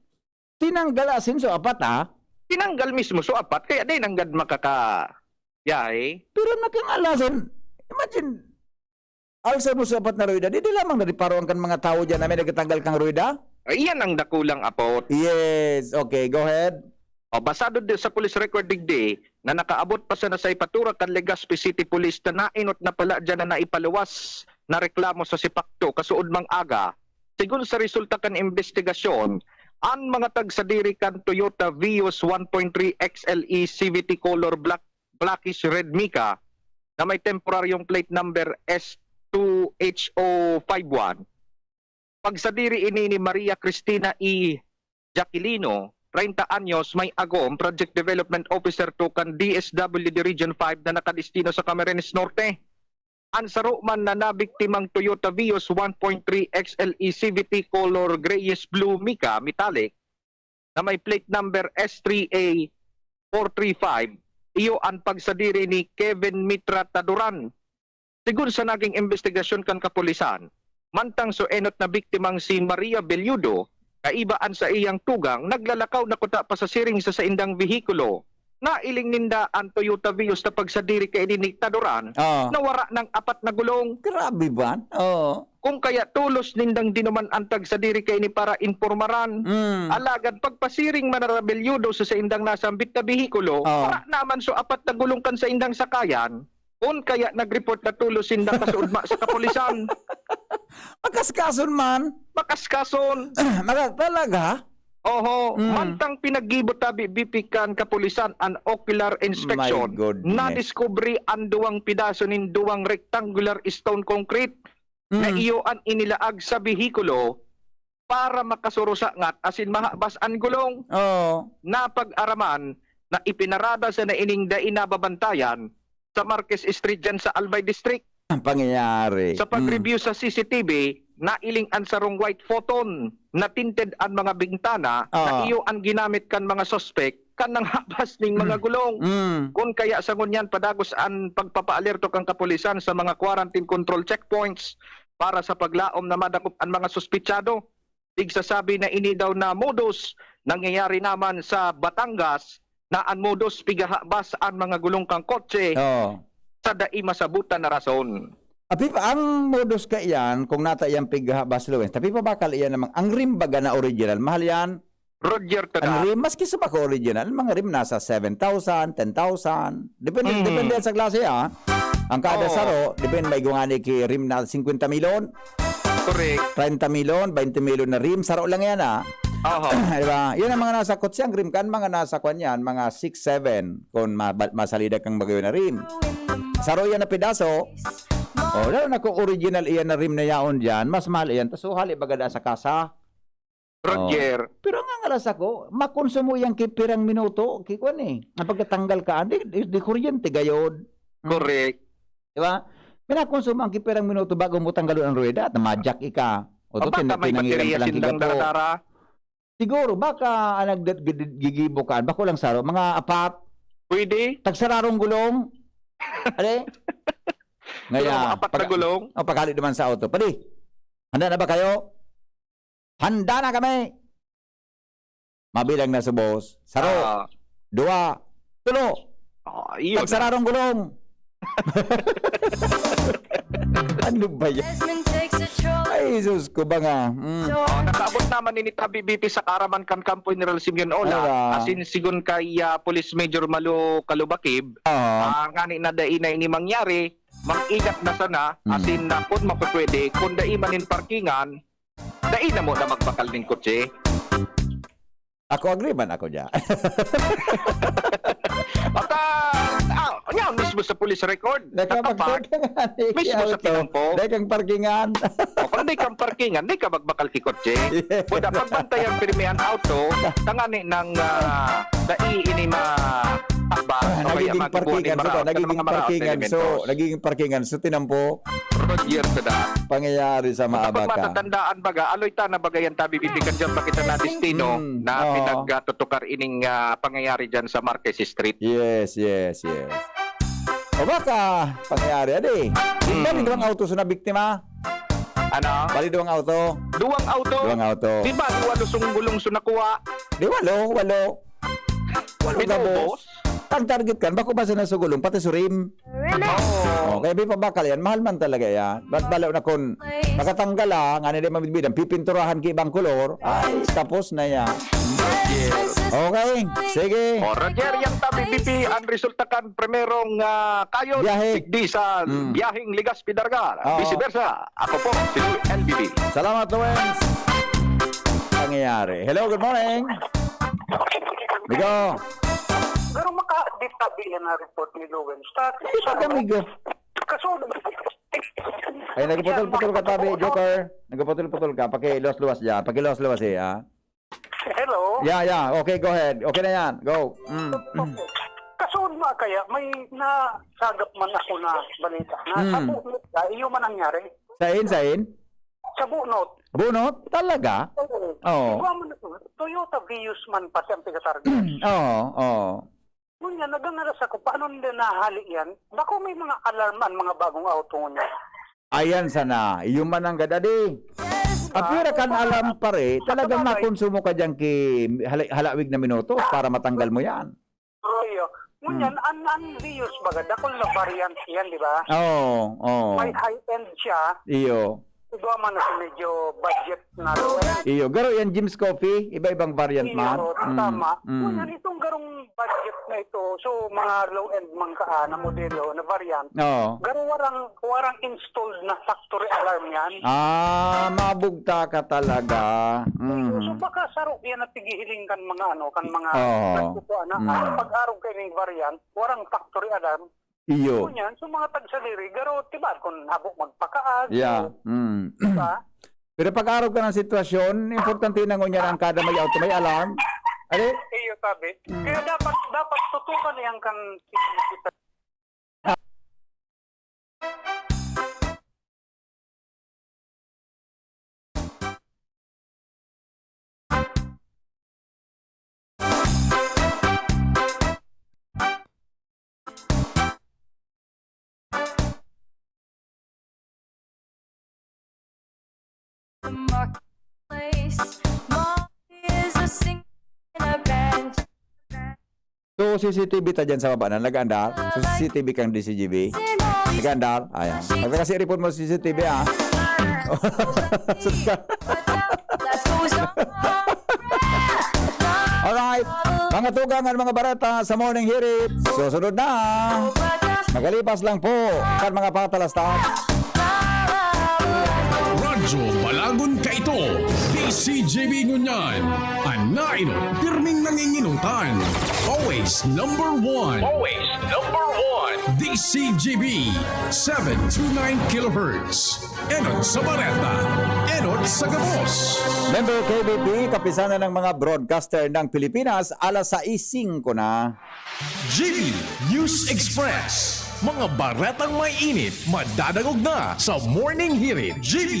Tinanggal asin so apat, ha? Tinanggal mismo so apat, kaya di nanggad makaka-, biyahe. Pero nakangalasan, imagine, alsa mo sa apat na rueda, di, di lamang nariparoan kan mga tawo dyan na may nagtatanggal kang rueda? Ay, iyan ang dakulang apot. Yes, okay, go ahead. O, basado di sa police record digdi, na nakaabot pa sana sa ipaturak kan Legazpi City Police na nainot na pala dyan na naipaluwas na reklamo sa Sipakto kasuodmang aga. Sigon sa resulta kan imbestigasyon, an mga tagsadiri kan Toyota Vios one point three X L E C V T color black, blackish red mica na may temporaryong plate number S two H O five one. Pagsadiri ini ni Maria Cristina E. Jaquilino, treinta anyos, may agom, Project Development Officer to kan D S W D Region five na nakadestino sa Camarines Norte. An saro man na nabiktimang Toyota Vios one point three X L E C V T color grayish blue mica metallic na may plate number S three A four three five, iyo an pagsadiri ni Kevin Mitra Taduran. Sigon sa naging imbestigasyon kan kapulisan, mantang so enot na biktimang si Maria Belludo, kaiba an saiyang tugang, naglalakaw na kuta pasasiring sa saindang behikulo. Nailing ninda an Toyota Vios na pagsadiri kaini ni Taduran, Oo. na wara nang apat na gulong. Grabe ba? Oo. Kung kaya tolos nindang dinuman an tagsadiri kaini para impormaran. Mm. Alagad pagpasiring man na Rebelyodo sa saindang nasambit na behikulo, Oo. wara naman so apat na gulong kan saindang sakayan. Kun kaya nag-report na tolos sinda kasuodma sa kapulisan. Makaskason man. Makaskason. Maka-, talaga? Oho, Mm. mantang pinaggibo tabi bipikan kapulisan an ocular inspection, My goodness. nadiskubre an duwang pedaso nin duwang rectangular stone concrete na Mm. iyo an inilaag sa behikulo para makasurusangat asin mahabas an gulong. Oo. Napag-araman na ipinarada sana ining dai nababantayan sa Marquez Street dyan sa Albay District. Ang pangyayari. Sa Mm. pag-review sa C C T V, nailing an sarong white futon na tinted an mga bintana na Oo. iyo an ginamit kan mga suspek kan nanghabas ning mga Mm. gulong. Mm. Kun kaya sa ngunyan, padagos an pagpapaalerto kan kapulisan sa mga quarantine control checkpoints para sa paglaom na madakop an mga suspetsado. Pigsasabi na ini daw na modus nangyayari naman sa Batangas, na an modus pigahabas an mga gulong kan kotse Oo. sa dai masabutan na rason. Api pa, ang modus kaiyan, kung nata iyang pigahabas, Luis, tapi pa bakal iyan namang, ang rim baga na original, mahal yan. Roger Ang Tada. rim, maski sa bako original, mga rim nasa seven thousand, ten thousand. Depende, Mm. depende sa klase, ah. Ang kada Oo. saro, depende, may gungani ki rim na singkwenta milyon, Correct. treinta milyon, baynte milyon na rim, saro lang yan, ah. Oho. Di ba? Yan ang mga nasa kotse, ang rim kan, mga nasa kwan yan, mga six, seven, kung ma-, masalida kang magayon na rim. Saro yan na pedaso. Oh, lalo na kung original iyan na rim na yaon dyan, mas mahal iyan. Tas so, hali baga da sa kasa. Roger. Oh. Pero ang angalas ako, makonsumo yan ki pirang minuto, ki kwan eh. Ang pagtatanggal ka, di, di, di kuryente, gayod. Hmm. Correct. Di ba? Pinakonsumo ang ki pirang minuto bago mo tanggalon ang ruweda at madyak ika. O, O, to, baka tin-, may tinangiran baterya ka lang sindang kigapo. daradara. Siguro, baka, ah, nagdad-, gid-, gigibo ka. Bako lang saro, mga apat. Pwede. Tagsararong gulong. Ale? Siguro Ngaya, mga apat na pag-, gulong. oh, paghali naman sa auto. Padi, handa na ba kayo? Handa na kami. Mabilang na sa boss. Saro. Ah. Dua. Tulo. Ah, yun. Tagsararong gulong. Ano ba yan? Desmond takes a stroll. Ay, Jesus ko ba nga? Mm. Oh, nakaabot naman ini tabi B P sa Karaman kan Kampo General Simeon Ola. Ala. Asin sigon kay, ah, Police Major Malo Kalubakib, Ah. ah, ngani na dai na ini mangyari, mag-ingat na sana, Mm. asin na kun mapapwede, kun dai man nin parkingan, dai na mo na magbakal nin kotse. Ako, agree man ako dyan. At, ah, ah, yan, mismo sa police record. Nakapagbakal Nakapark ka nga, eh, mismo sa auto. Tinampo. Dahil kang parkingan. O, kung di kang parkingan, di ka magbakal ki kotse. Yes. Kuda, pagbantayan pirmi an auto, tangani nang, ah, dai ini matakba, Ah, o kaya nagiging makibuhan parkingan, ning so, maraot, nagiging maraot na parkingan, so, elemento. Nagiging parkingan, so, tinampo. Roger Seda. Pangyayari sa Basta pag Maabaca. Matatandaan, baga, aloy ta na baga yan, tabi, bibikan dyan, pakita na destino Mm, na oo. Pinagtutukar ining, ah, pangyayari dyan sa Marquez Street. Yes, yes, yes. O baka, pangyayari, adi. Hmm. Bali, duwang auto sa nabiktima. Ano? Bali, duwang auto. Duwang auto. Duwang auto. Di ba, duwa lusong gulong sa nakuha? Di, walo, walo. Walo May gabos. Naubos? Ang target kan, bako ba sa nasugulong, pati surim? Really? Oo. Oh, kaya may pabakal yan. Mahal man talaga yan. Ba't balo na kun makatanggal, ah, nga na di mabidbidan, pipinturahan ki ibang kolor, ay, tapos na yan. Yes. Okay, sige. O, Roger, yang tabi, B P, ang resulta kan primerong, ah, kayo, Biyahe. Digdi sa Mm. biyaheng Legazpi Dargar. Oo. Vice versa. Ako po, si Louie L B B. Salamat, Lawrence. Pangyayari. Hello, good morning. Migo. Pero maka, di tabi yan na report ni Lawrence. Sa, Ito sa, ka, Migo. Kaso, Ay, nagputol-putol ka, tabi, Joker. Nagputol-putol ka. Pakiluwas-luwas dyan. Pakiluwas-luwas, eh, ha? Hello? Yeah, yeah. Okay, go ahead. Okay na yan. Go. Mm, mm. Kasunod na kaya, may nasagap man ako na balita na sa Mm. Bunot ka, iyo man nangyari. Sain, sain? Sa Bunot. Bunot? Talaga? Oo. Oo. Igwa man ako, Toyota Vios man pati ang pigkatarga. Oo, oo. Ngunyan, nagangalas ako, paano nila nahali yan? Bako may mga alarm an mga bagong auto ngunyan. Ayan sana, iyo man ang gadadi. Yes, Apira kan bako alarm, pare, sa talagang bagay. Makonsumo ka dyan ki hala-, halawig na minuto para matanggal mo yan. Royo. Ngunyan, Hmm. an, an Vios baga, dakul na variant yan, di ba? Oo, oo. May high-end siya. Iyo. Igwa man na si medyo budget na low-end. Iyo. Garo yan, Jim's Coffee, iba-ibang variant Iyo, man. Mm, tama. Mm. Ngunyan, itong garong budget na ito, so, mga low-end man ka, ah, na modelo, na variant. Oo. Garo warang, warang installed na factory alarm yan. Ah, mabugta ka talaga. So, so, Mhm. baka saro yan na tighihiling kan mga, ano, kan mga Oo. nagkukuha na, Mm. ano, pag-arog ka ning variant, warang factory alarm. Iyo. Ngunyan, so mga tagsadiri, garo, tiba, kung habo magpakaag, Yeah. so, Mm. diba? Pero pag-arog ka ng sitwasyon, importante na ngunyan ang kada may auto, may alarm. Ali? Iyo, sabi. Mm. Kaya dapat, dapat tutukan niyang kan The marketplace. Molly is a singer in a band. So, C C T V ta dyan sa baba na nag-aandar. So, C C T V kang D C G B. Nag-aandar. Ayan. Pagka kasi report mo C C T V, ah. Sus ka. Alright. Mga tugang at mga bareta sa Morning Hirit. Susunod na. Magalipas lang po kan mga patalastas. Radyo Balagon kaito, D C G B ngunyan. An naenot, pirming nanginginotan. Always number one. Always number one. D C G B, seven two nine kilohertz. Enot sa bareta, enot sa gabos. Member K B P, Kapisanan ng mga Broadcaster ng Pilipinas, alas sais singko na. G B News Express. Mga baretang may init, madadangog na sa Morning Hirit. G B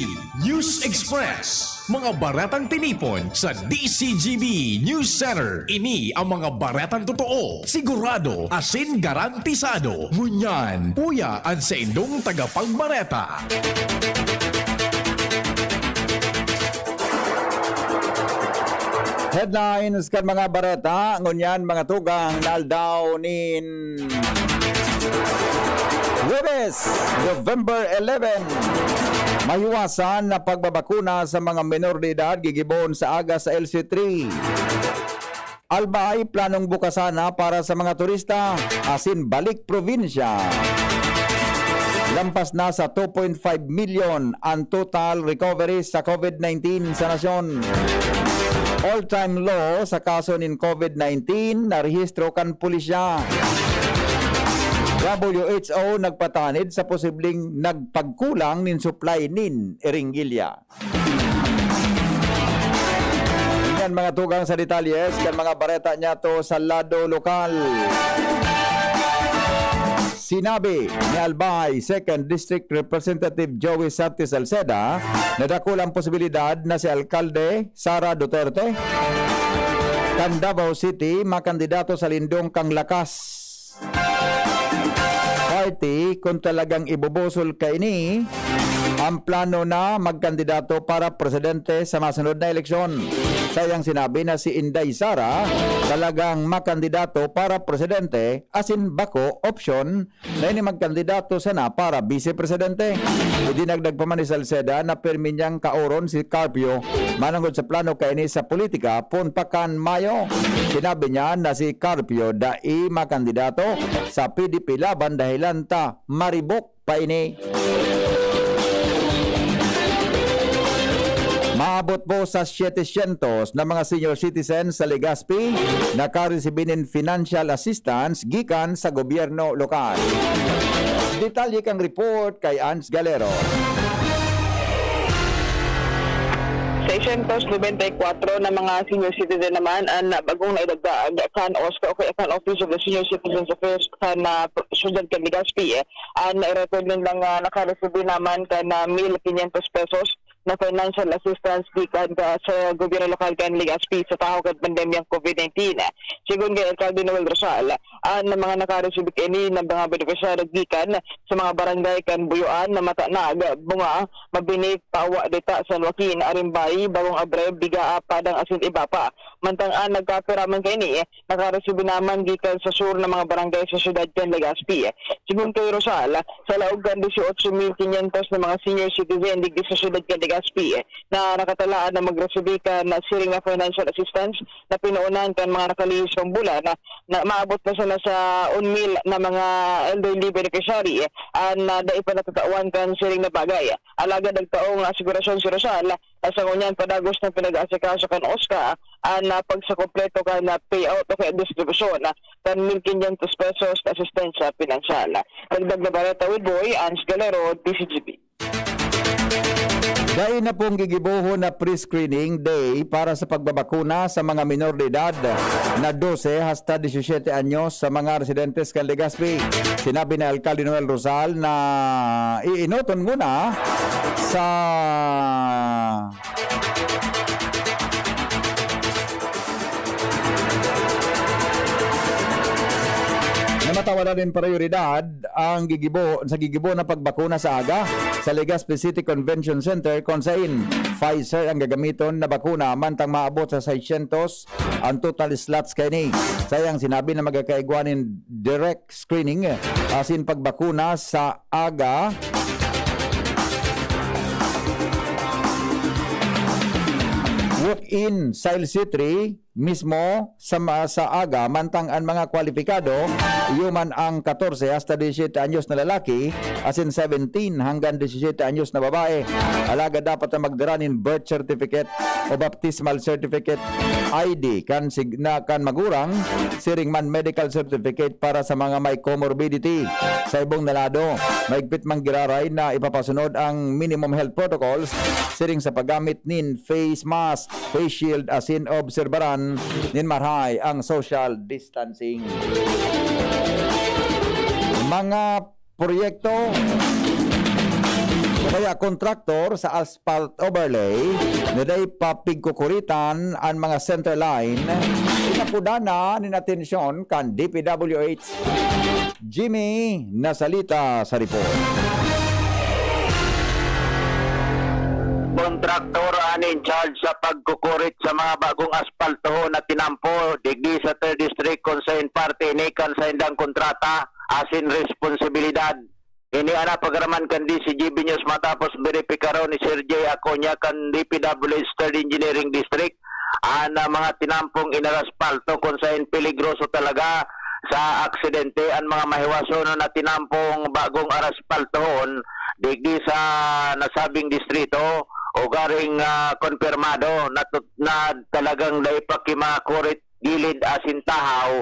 News Express. Mga baretang tinipon sa D C G B News Center. Ini ang mga baretang totoo, sigurado, asin garantisado. Ngunyan, uya an saindong tagapagbareta. Headlines kan mga bareta, ngunyan mga tugang na aldaw nin Huwebes, November eleven. Mahiwasan na pagbabakuna sa mga menor de edad gigibohon sa aga sa L C three. Albay, planong bukasan na para sa mga turista, asin balik probinsya. Lampas na sa two point five milyon an total recoveries sa COVID nineteen sa nasyon. All-time low sa kaso nin COVID nineteen na rehistro kan pulisya. W H O nagpatanid sa posibleng nagpagkulang nin supply nin eringgilya. Yan mga tugang sa detalye kan mga bareta niyato sa lado lokal. Sinabi ni Albay Second District Representative Joey Sarte Salceda na dakul ang posibilidad na si Alkalde Sara Duterte kan Davao City makandidato sa lindong kang lakas Party kun talagang ibubusol kaini ang plano na magkandidato para presidente sa masunod na eleksyon. Sayang sinabi na si Inday Sara talagang makandidato para presidente, asin bako opsyon na ini magkandidato sana para vice presidente. Idinagdag pa man ni Salceda na pirmi niyang kaoron si Carpio manungod sa plano kaini sa politika pun pa kan Mayo. Sinabi niya na si Carpio dai makandidato sa P D P Laban dahilan ta maribok pa ini. Maabot po sa setecientos na mga senior citizens sa Legazpi nakaresibi nin financial assistance gikan sa gobyerno lokal. Detalye kang report kay Ans Galero. Seiscientos noventa y cuatro na mga senior citizen naman an bagong naidagdag kan OSCA o kaya kan Office of the Senior Citizens Affairs kan, ah, syudad kan Legazpi. An record nindang, ah, nakaresibi naman kan, ah, mil quinientos pesos na financial assistance gikan ka sa gobyerno lokal kan Legazpi sa tahaw kan pandemyang COVID nineteen. Sigon kay Alkalde Noel Rosal, an mga nakaresibi kaini na mga benepisyaryo gikan sa mga barangay kan Buyoan na Matanag, Bunga, Mabini, Pawa, Deta, San Joaquin, Arimbay, Bagong Abre, Bigaa, Padang asin iba pa. Mantang an nagkapira man kaini, nakaresibi naman gikan sa sur na mga barangay sa syudad kan Legazpi. Sigon kay Rosal, sa laog kan dieciocho mil quinientos na mga senior citizen digdi sa syudad kan Legazpi na nakatalaan na magresibi kan siring na financial assistance na pinoonan kan mga nakalihis pang bulan, na maabot na sana sa one mil na mga elderly beneficiary an, ah, dai pa natatawan kan siring na bagay. Alagad nagtaong asigurasyon si Rosal na sa ngunyan padagos na pinag-aasikaso kan OSCA an, ah, pagsakompleto kan, ah, payout o kaya distribusyon, ah, kan mil quinientos pesos na asistensya pinansyal. Dagdag na bareta with Boy, Ans Galero, D C G P. Dai na pong gigibohon na pre-screening day para sa pagbabakuna sa mga minor de edad na dose hasta diecisiete anyos sa mga residentes kan Legazpi. Sinabi ni Alkalde Noel Rosal na iinoton muna sa na matawaran nin prayoridad ang gigibo, sa gigibo na pagbakuna sa aga sa Legazpi City Convention Center, kun sain Pfizer ang gagamiton na bakuna, mantang maabot sa seiscientos ang total slots kaini. Sayang sinabi na magkakaigwa nin direct screening asin pagbakuna sa aga. Walk-in sa L C three mismo sa ma-, sa aga, mantang an mga kwalipikado, iyo man ang katorse hasta diecisiete anyos na lalaki, asin seventeen hanggang diecisiete anyos na babae. Alagad dapat na magdara nin birth certificate o baptismal certificate, I D kan sig-, na kan magurang, siring man medical certificate para sa mga may comorbidity. Sa ibong na lado, mahigpit man giraray na ipapasunod ang minimum health protocols, siring sa paggamit nin face mask, face shield asin obserbaran nin marahay ang social distancing. Mga proyekto o kaya kontraktor sa asphalt overlay na dai pa pigkukuritan an mga center line, inapudan na nin atensyon kan D P W H. Jimmy Nasalita sa report. Kontraktor an in charge sa pagkukurit sa mga bagong aspaltohon na tinampo digdi sa Third District, kun sain parte ini kan saindang kontrata asin responsibilidad. Ini an napagaraman kan D C G B News matapos beripikaron ni Sir Jay Acuña kan D P W H Third Engineering District an, ah, mga tinampong inaraspalto kun sain peligroso talaga sa aksidente an mga mahiwasonon na tinampong bagong araspaltohon digdi sa nasabing distrito, ugaring, ah, konpirmado na tut-, na talagang dai pa kimakurit gilid asin tahaw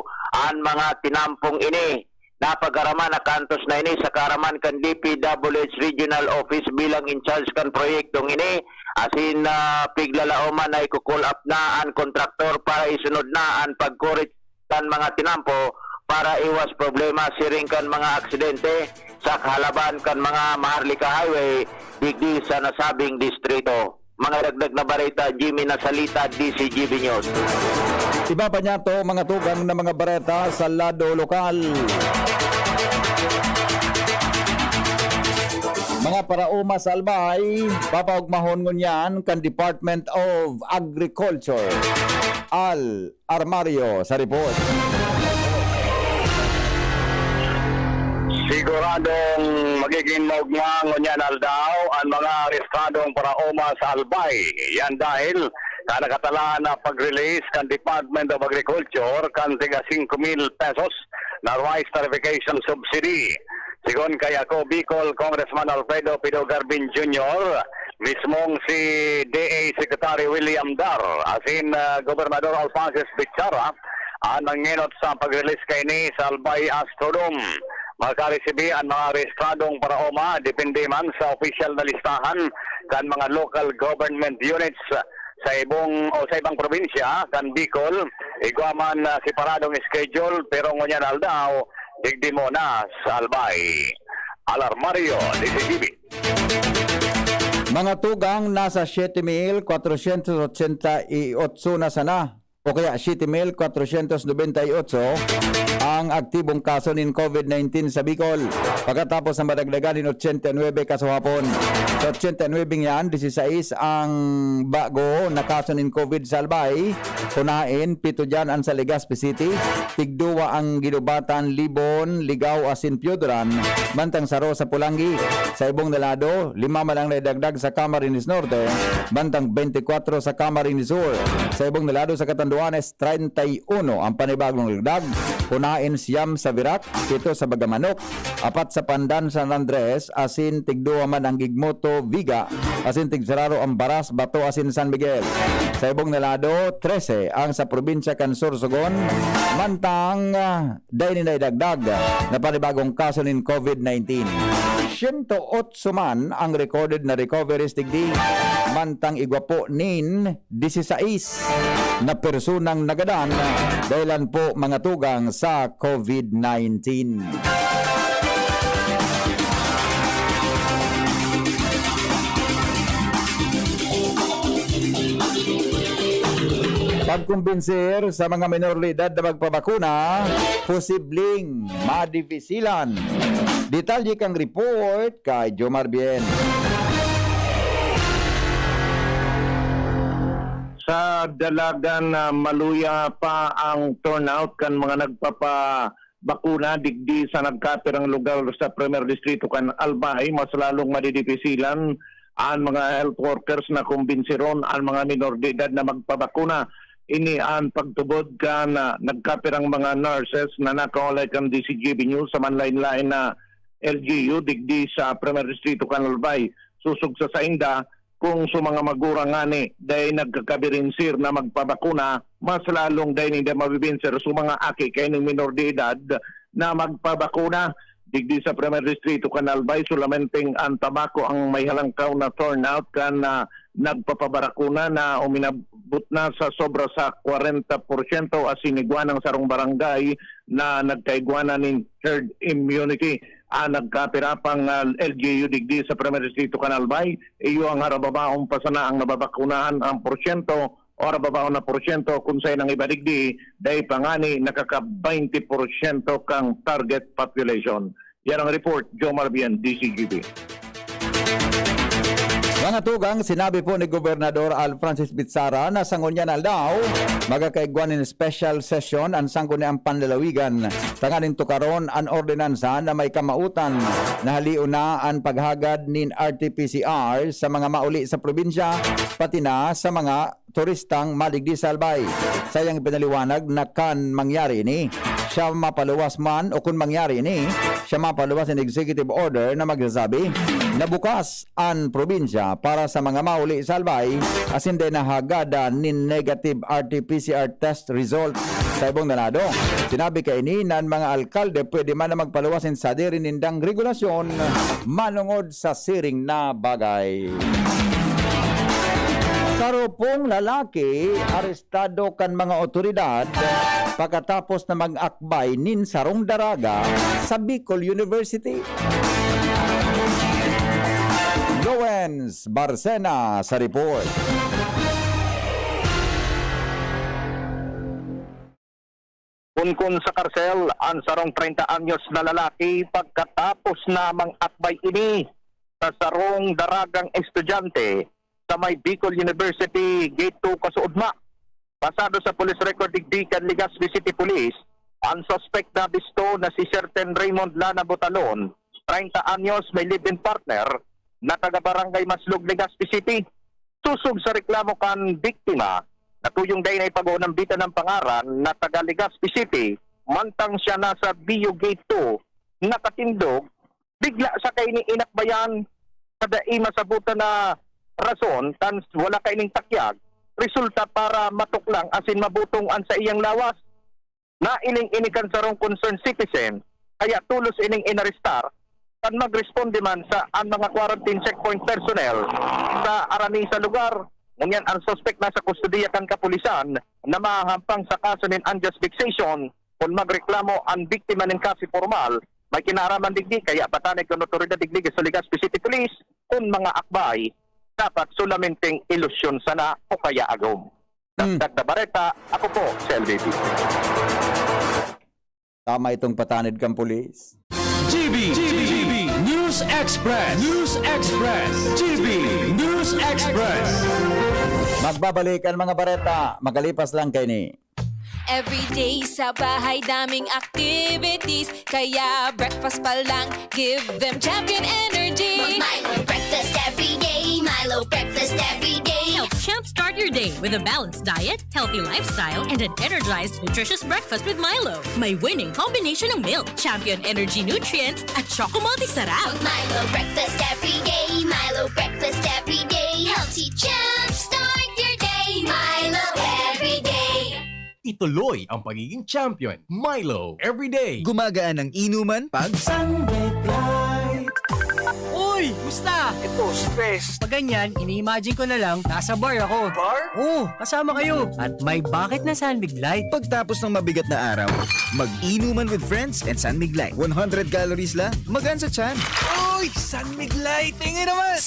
an mga tinampong ini. Napagaraman na kantos na ini sa kaaraman kan D P W H Regional Office bilang in charge kan proyektong ini, asin na piglalaoman na iko-call up na an kontraktor para isunod na an pagkurit kan mga tinampo para iwas problema siring kan mga aksidente sa kahalaban kan mga Maharlika Highway digdi sa nasabing distrito. Mga dagdag na bareta, Jimmy Nasalita, D C G B News. Iba pa niya to, mga tugang na mga bareta sa lado lokal. Mga paraoma sa Albay, papaugmahon ngunyan kan Department of Agriculture. Al Armario sa report. Siguradong magiging maugma ngunyan aldaw an mga arestadong paraoma sa Albay. Yan dahil kan nakatalaan na pag-release kan Department of Agriculture kan tiga singko mil pesos na rice tariffication subsidy. Sigon kay Ako Bicol Congressman Alfredo Pido Garbin Junior, mismong si D A Secretary William Dar, asin, ah, Gobernador Alphonsus Bichara, ang nangenot sa pag-release kaini sa Albay Astrodome. Makaresibi an mga rehistradong paraoma, depende man sa opisyal na listahan kan mga local government units sa ibong o sa ibang probinsya kan Bicol. Igwa man, ah, separadong schedule, pero ngunyan aldaw, digdi mo na sa Albay. Alarmario, D C T V. Mga tugang, nasa siyete mil kwatrosyentos otsenta y otso na sana, o kaya siyete mil kwatrosyentos nobenta y otso, ang aktibong kaso nin COVID nineteen sa Bicol, pagkatapos na madagdagan nin otsenta y nuebe kasuhapon. Sa otsenta y nuebe ngiyan, disisais ang bago na kaso nin COVID sa Albay. Kunain, pito diyan an sa Legazpi City, tigduwa ang Guinobatan, Libon, Ligao asin Pioduran, mantang saro sa Polangui. Sa ibong na lado, lima man ang naidagdag sa Camarines Norte, mantang bente kwatro sa Camarines Sur. Sa ibong na lado sa Catanduanes, treinta y uno ang panibagong dagdag, kunain siyam sa Virac, pito sa Bagamanok, apat sa Pandan, San Andres, asin tigduwa man ang Gigmoto, Viga, asin tigsararo ang Baras, Bato asin San Miguel. Sa ibong na lado, trese ang sa probinsya kan Sorsogon, mantang, ah, dai ni naidagdag na panibagong kaso nin COVID nineteen. Siyento otso man ang recorded na recoveries digdi, mantang igwa po nin disisais na personang nagadan dahilan po, mga tugang, sa COVID nineteen. Pagkumbinser sa mga minor de edad na magpabakuna, posibleng madifisilan. Detalye kang report kay Jomar Bien. Sa Dalagan, ah, maluya pa ang turnout kan mga nagpapabakuna digdi sa nagkapirang lugar sa Primer Distrito kan Albay, mas lalong madidipisilan an mga health workers na kumbinsiron an mga minor de edad na magpabakuna. Ini an pagtubod kan, ah, nagkapirang mga nurses na nakaulay kan D C G B News sa manlaen-laen na L G U digdi sa Primer Distrito kan Albay. Sosog sa sainda, kung sa mga magurang ngani dai nagkakabirinsir na magpabakuna, mas lalong dai ninda mabibinsir sa mga aki kaining minor de edad na magpabakuna. Digdi sa Primer Distrito kan Albay, solamenteng an tabako ang may halangkaw na turnout kan, ah, nagpapabarakuna na uminabot na sa sobra sa kwarenta porsyento, asin igwa nang sarong barangay na nagkaigwa na nin herd immunity. An nagkapira pang, ah, L G U digdi sa Primer Distrito kan Albay, iyo ang harababaon pa sana ang nababakunahan ang porsyento o harababaon na porsyento, kun saen ang iba digdi dai pa ngani nakaka-baynte porsyento kang target population. Yan ang report, Jomar Bien, D C G B. Mga tugang, sinabi po ni Gobernador Alfrancis Bitzara na sa ngunyan aldaw, magkakaigwa nin special session an Sangguniang Panlalawigan tanganing tukaron an ordinansa na may kamawotan na halion na an paghagad nin R T P C R sa mga mauli sa probinsya, pati na sa mga turistang madigdi sa Albay. Sayang ipinaliwanag na kan mangyari ini, siya mapaluwas man o kun mangyari ini, siya mapaluwas an executive order na magsasabi na bukas an probinsya para sa mga mauli sa Albay asin dai nahagadan nin negative R T P C R test result. Sa ibong danado, sinabi kaini na an mga alkalde pwede man na magpaluwas nin sadiri nindang regulasyon manongod sa siring na bagay. Sarong lalaki arestado kan mga otoridad pakatapos na mag-akbay nin sarong daraga sa Bicol University. Lawrence Barcena sa report. Kunkun sa karsel an sarong treinta anyos na lalaki pagkatapos na mang-akbay ini sa sarong daragang estudyante sa may Bicol University Gate two, Kasuodma. Basado sa police record digdi kan Legazpi City Police, ang suspect na bisto na si Certain Raymond Lana Botalon, treinta anyos, may live-in partner, na taga Barangay Maslog, Legazpi City. Sosog sa reklamo kan biktima, natuyong dai na ipag-unambitan ang pangaran na taga Legazpi City, mantang siya nasa B U Gate two, nakatindog, bigla siya kaini inakbayan sa dai masabutan na rason, kan wala kaining takyag, resulta para matuklang asin mabutong an saiyang lawas. Nailing ini kan sarong concerned citizen, kaya tolos ining inarestar kan magresponde man sa an mga quarantine checkpoint personnel sa arani sa lugar. Ngunyan, ang suspek nasa kustodiya kan kapulisan na mahahampang sa kaso nin unjust vexation kun magreklamo an biktima nin kaso pormal. May kinaaraman digdi, kaya batanay kan otoridad digdi sa Legazpi City Police kun mga akbay dapat solamenteng ilusyon sana o kaya agom. Hmm. Dagdag na bareta, ako po si L B B. Tama itong patanid kan pulis. G B, G B, News Express, News Express, G B, News Express. Magbabalik ang mga bareta, makalipas lang kaini. Everyday sa bahay, daming activities. Kaya breakfast pa lang, give them Champion Energy. Mag-Milo breakfast every day. Milo breakfast every day. Help jumpstart your day with a balanced diet, healthy lifestyle, and an energized, nutritious breakfast with Milo. May winning combination ng milk, Champion Energy nutrients, at Choco Multi Sarap. Mag-Milo breakfast every day. Milo breakfast every day. Helps you jumpstart your day. Milo every day. Ituloy ang pagiging champion. Milo, everyday. Gumagaan ang inuman pag Sunbet Light. Uy! Musta? Ito, stress. Pag ganyan, ini-imagine ko na lang, nasa bar ako. Bar? Oo, kasama kayo. At may bucket na San Mig Light. Pagtapos ng mabigat na araw, mag-inuman with friends and San Mig Light. One hundred calories lang. Magaan sa tiyan. Uy! San Mig Light! Tingin naman!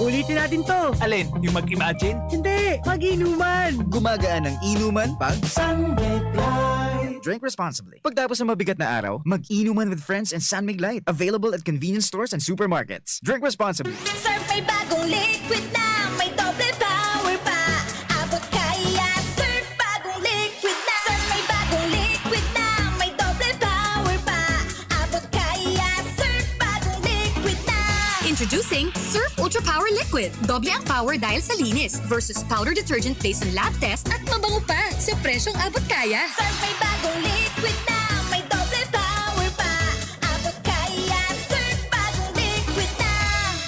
Ulitin natin to. Alin? Yung mag-imagine? Hindi, mag-inuman. Gumagaan ang inuman pag Sunbet Light. Drink responsibly. Pagtapos ng mabigat na araw, mag-inuman with friends and San Mig Light. Available at convenience stores and supermarkets. Drink responsibly. Surf may bagong liquid na, may doble power pa. Abot kaya, Surf bagong liquid na. Surf may bagong liquid na, may doble power pa. Abot kaya, Surf bagong liquid na. Introducing Surf Ultra Power Liquid. Doble ang power dahil sa linis versus powder detergent based on lab test at mabango pa sa presyong abot kaya. Surf may bagong liquid na, may doble power pa. Abot kaya, Surf bagong liquid na.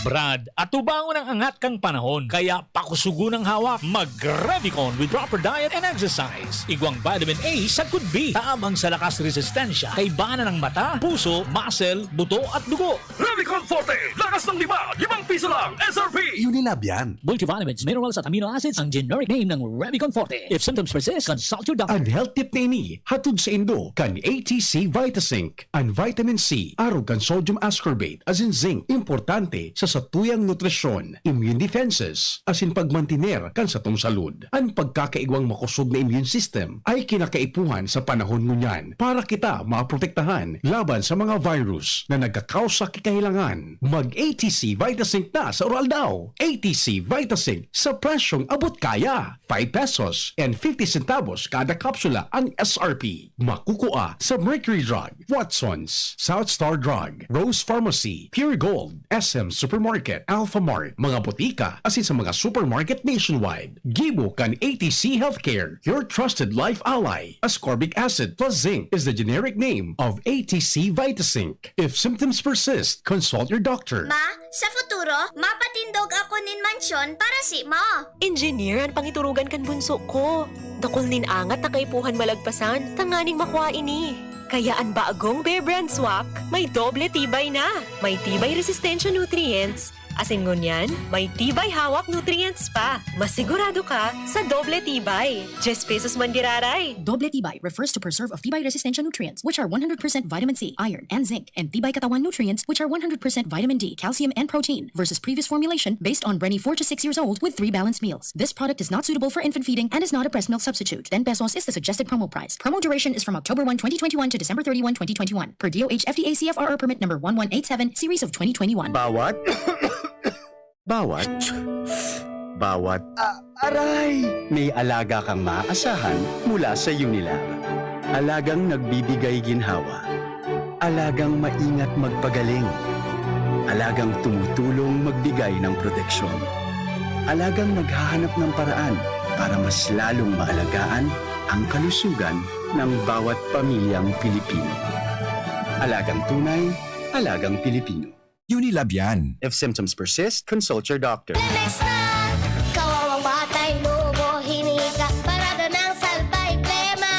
Brad, atubangon ang angat kan panahon, kaya pakusugon ang hawak. Mag-Revicon with proper diet and exercise. Igwang vitamin A sagkod B, tabang sa lakas resistensya, kaibanan ng mata, puso, muscle, buto at dugo. Revicon Forte, lakas ng lima, limang piso lang, S R P. Unilab yan. Multivitamins, minerals at amino acids ang generic name ng Revicon Forte. If symptoms persist, consult your doctor. An health tip na ini, hatod saindo kan A T C Vitazinc. An vitamin C, arog kan sodium ascorbate, asin zinc, importante sa satuyang nutrisyon, immune defenses, asin pagmantiner kan satong salud. An pagkakaigwang makosog na immune system ay kinakaipuhan sa panahon ngunyan para kita maprotektahan laban sa mga virus na nagkakausa ki kahilangan. Mag A T C Vitazinc na sa Uraldaw. A T C Vitazinc sa presyong abot kaya, five pesos and fifty centavos kada kapsula ang S R P. Makukua sa Mercury Drug, Watsons, South Star Drug, Rose Pharmacy, Pure Gold, S M Supermarket, Alpha Mart, mga botika, asin sa mga supermarket nationwide. Gibo kan A T C Healthcare, your trusted life ally. Ascorbic acid plus zinc is the generic name of A T C Vitazinc. If symptoms persist, consult Consult your doctor. Ma, sa futuro, mapatindog ako nin mansyon para si mo. Engineer an pangiturugan kan bunso ko. Dakul nin angat na kaipuhan malagpasan tanganing makua ini. Kaya an bagong Bear Brand Swak may doble tibay na. May tibay resistensya nutrients, asin ngunyan, may tibay hawak nutrients pa. Masigurado ka sa doble tibay. Diyes pesos man giraray. Doble tibay refers to preserve of tibay resistensya nutrients, which are one hundred percent vitamin C, iron, and zinc, and tibay katawan nutrients, which are one hundred percent vitamin D, calcium, and protein, versus previous formulation based on Brenny four to six years old with three balanced meals. This product is not suitable for infant feeding and is not a breast milk substitute. Ten pesos is the suggested promo price. Promo duration is from October one, twenty twenty-one to December thirty-one, twenty twenty-one, per D O H F D A C F R R permit number one one eight seven, series of twenty twenty-one. Bawat, bawat, bawat, Ah, aray! May alaga kang maaasahan mula sa Unilab. Alagang nagbibigay ginhawa. Alagang maingat magpagaling. Alagang tumutulong magbigay ng proteksyon. Alagang naghahanap ng paraan para mas lalong maalagaan ang kalusugan ng bawat pamilyang Pilipino. Alagang tunay, alagang Pilipino. Unilab yan. If symptoms persist, consult your doctor. Lemex na! Kawawang batay, nubo, hinika, parada ng salbay, plema.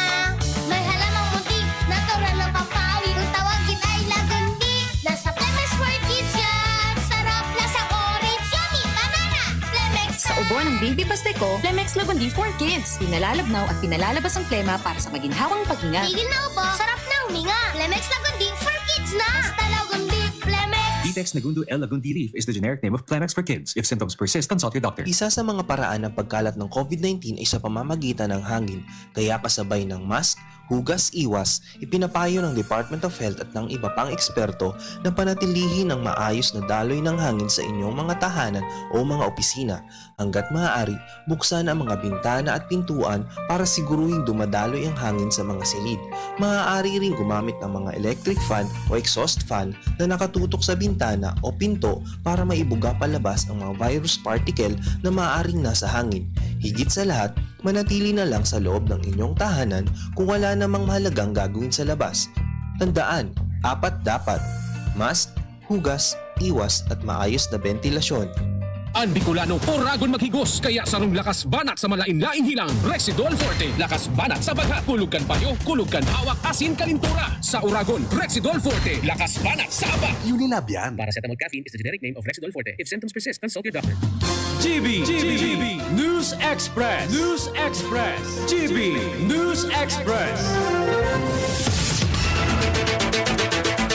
May halamang muntik, natural ng pampawi. Kung tawagin ay lagundi, nasa Lemex for Kids yan. Sarap na sa orange, yummy, banana. Lemex Sa ubo ng baby Pasteco, Lemex Lagundi for Kids. Pinalalabnaw at pinalalabas ang plema para sa maginhawang paghinga. Tigil na ubo, sarap na huminga. Lemex Lagundi for Kids na. Basta Lagundi, Lemex. Detex Negundo L. Lagundi Leaf is the generic name of Clemex for kids. If symptoms persist, consult your doctor. Isa sa mga paraan ng pagkalat ng COVID nineteen ay sa pamamagitan ng hangin, kaya kasabay ng mask, hugas, iwas, ipinapayo ng Department of Health at ng iba pang eksperto na panatilihin ang maayos na daloy ng hangin sa inyong mga tahanan o mga opisina. Hanggat maaari, buksan ang mga bintana at pintuan para siguruhing dumadaloy ang hangin sa mga silid. Maaari ring gumamit ng mga electric fan o exhaust fan na nakatutok sa bintana o pinto para maibuga palabas ang mga virus particle na maaaring nasa hangin. Higit sa lahat, manatili na lang sa loob ng inyong tahanan kung wala namang mahalagang gagawin sa labas. Tandaan, apat dapat: mask, hugas, iwas, at maayos na bentilasyon. An Bicolano, oragon maghigos, kaya sarong lakas banat sa malain-laing hilang, Rexidol Forte. Lakas banat sa bagha, kulog kan payo, kulog kan hawak, asin kalintura. Sa oragon, Rexidol Forte. Lakas banat sa aba. Unilab yan. Paracetamol caffeine is the generic name of Rexidol Forte. If symptoms persist, consult your doctor. G B, G B, News Express, News Express, G B, News Express.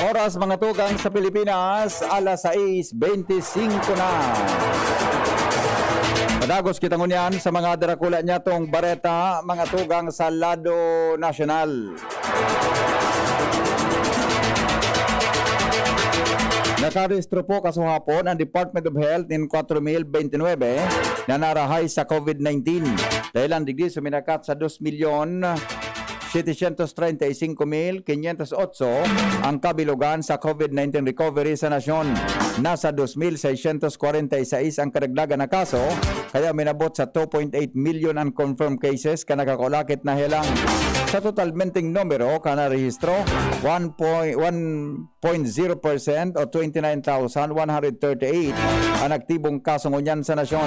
Oras, mga tugang, sa Pilipinas, alas sais bentisinkwe na. Padagos kita ngunyan sa mga darakula niyatong bareta, mga tugang, sa lado nasyonal. Nakarehistro po kasuhapon ang Department of Health nin kwatro mil bentynwebe na narahay sa COVID nineteen. Dahilan digdi, suminakat sa dos milyon setecientos treinta y cinco mil quinientos otso ang kabilugan sa COVID nineteen recovery sa nasyon. Nasa dos mil seiscientos kwarenta y seis ang kadagdagan na kaso, kaya minabot sa two point eight milyon ang confirmed cases kan nakakulakit na helang. Sa totalmenteng numero kan narehistro, one point one point zero percent o twenty-nine thousand one hundred thirty-eight ang aktibong kaso ngunyan sa nasyon.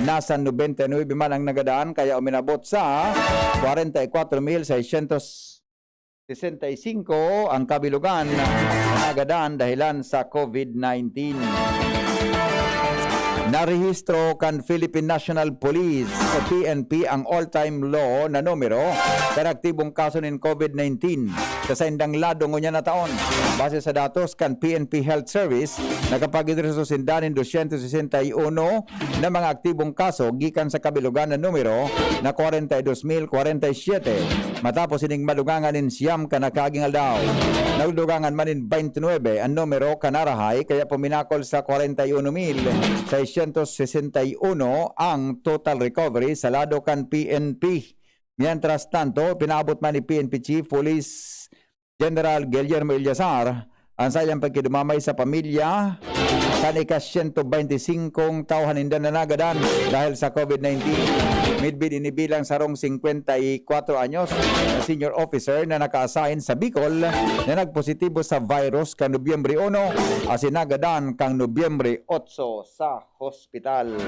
Nasa nobenta y nuebe man ang nagadan, kaya uminabot sa kwarenta y kwatro mil seiscientos sesenta y singko ang kabilugan na nagadan dahilan sa COVID nineteen. Narehistro kan Philippine National Police o P N P ang all-time low na numero kan aktibong kaso nin COVID nineteen sa saindang lado ngunyan na taon. Base sa datos kan P N P Health Service, nakapag-adreso sinda nin dosyentos sesenta y uno na mga aktibong kaso gikan sa kabilugan na numero na kwarenta y dos mil kwarenta y siyete, matapos ining madugangan nin siyam kan nakaaging aldaw. Nagdugangan man nin baynte nuebe an numero kan narahay, kaya puminakol sa kwarenta y uno mil seiscientos sesenta y uno ang total recovery sa lado kan P N P. Mientras tanto, pinaabot man ni P N P Chief Police General Guillermo Illazar ang saiyang pakikidumamay sa pamilya kan ika-siyento beinti singkong tawhan ninda na nagadan dahil sa COVID nineteen. Midbid ini bilang sarong singkwenta y kwatro anyos na senior officer na naka-assign sa Bicol na nagpositibo sa virus kan Nobyembre uno asin nagadan kan Nobyembre otso sa hospital.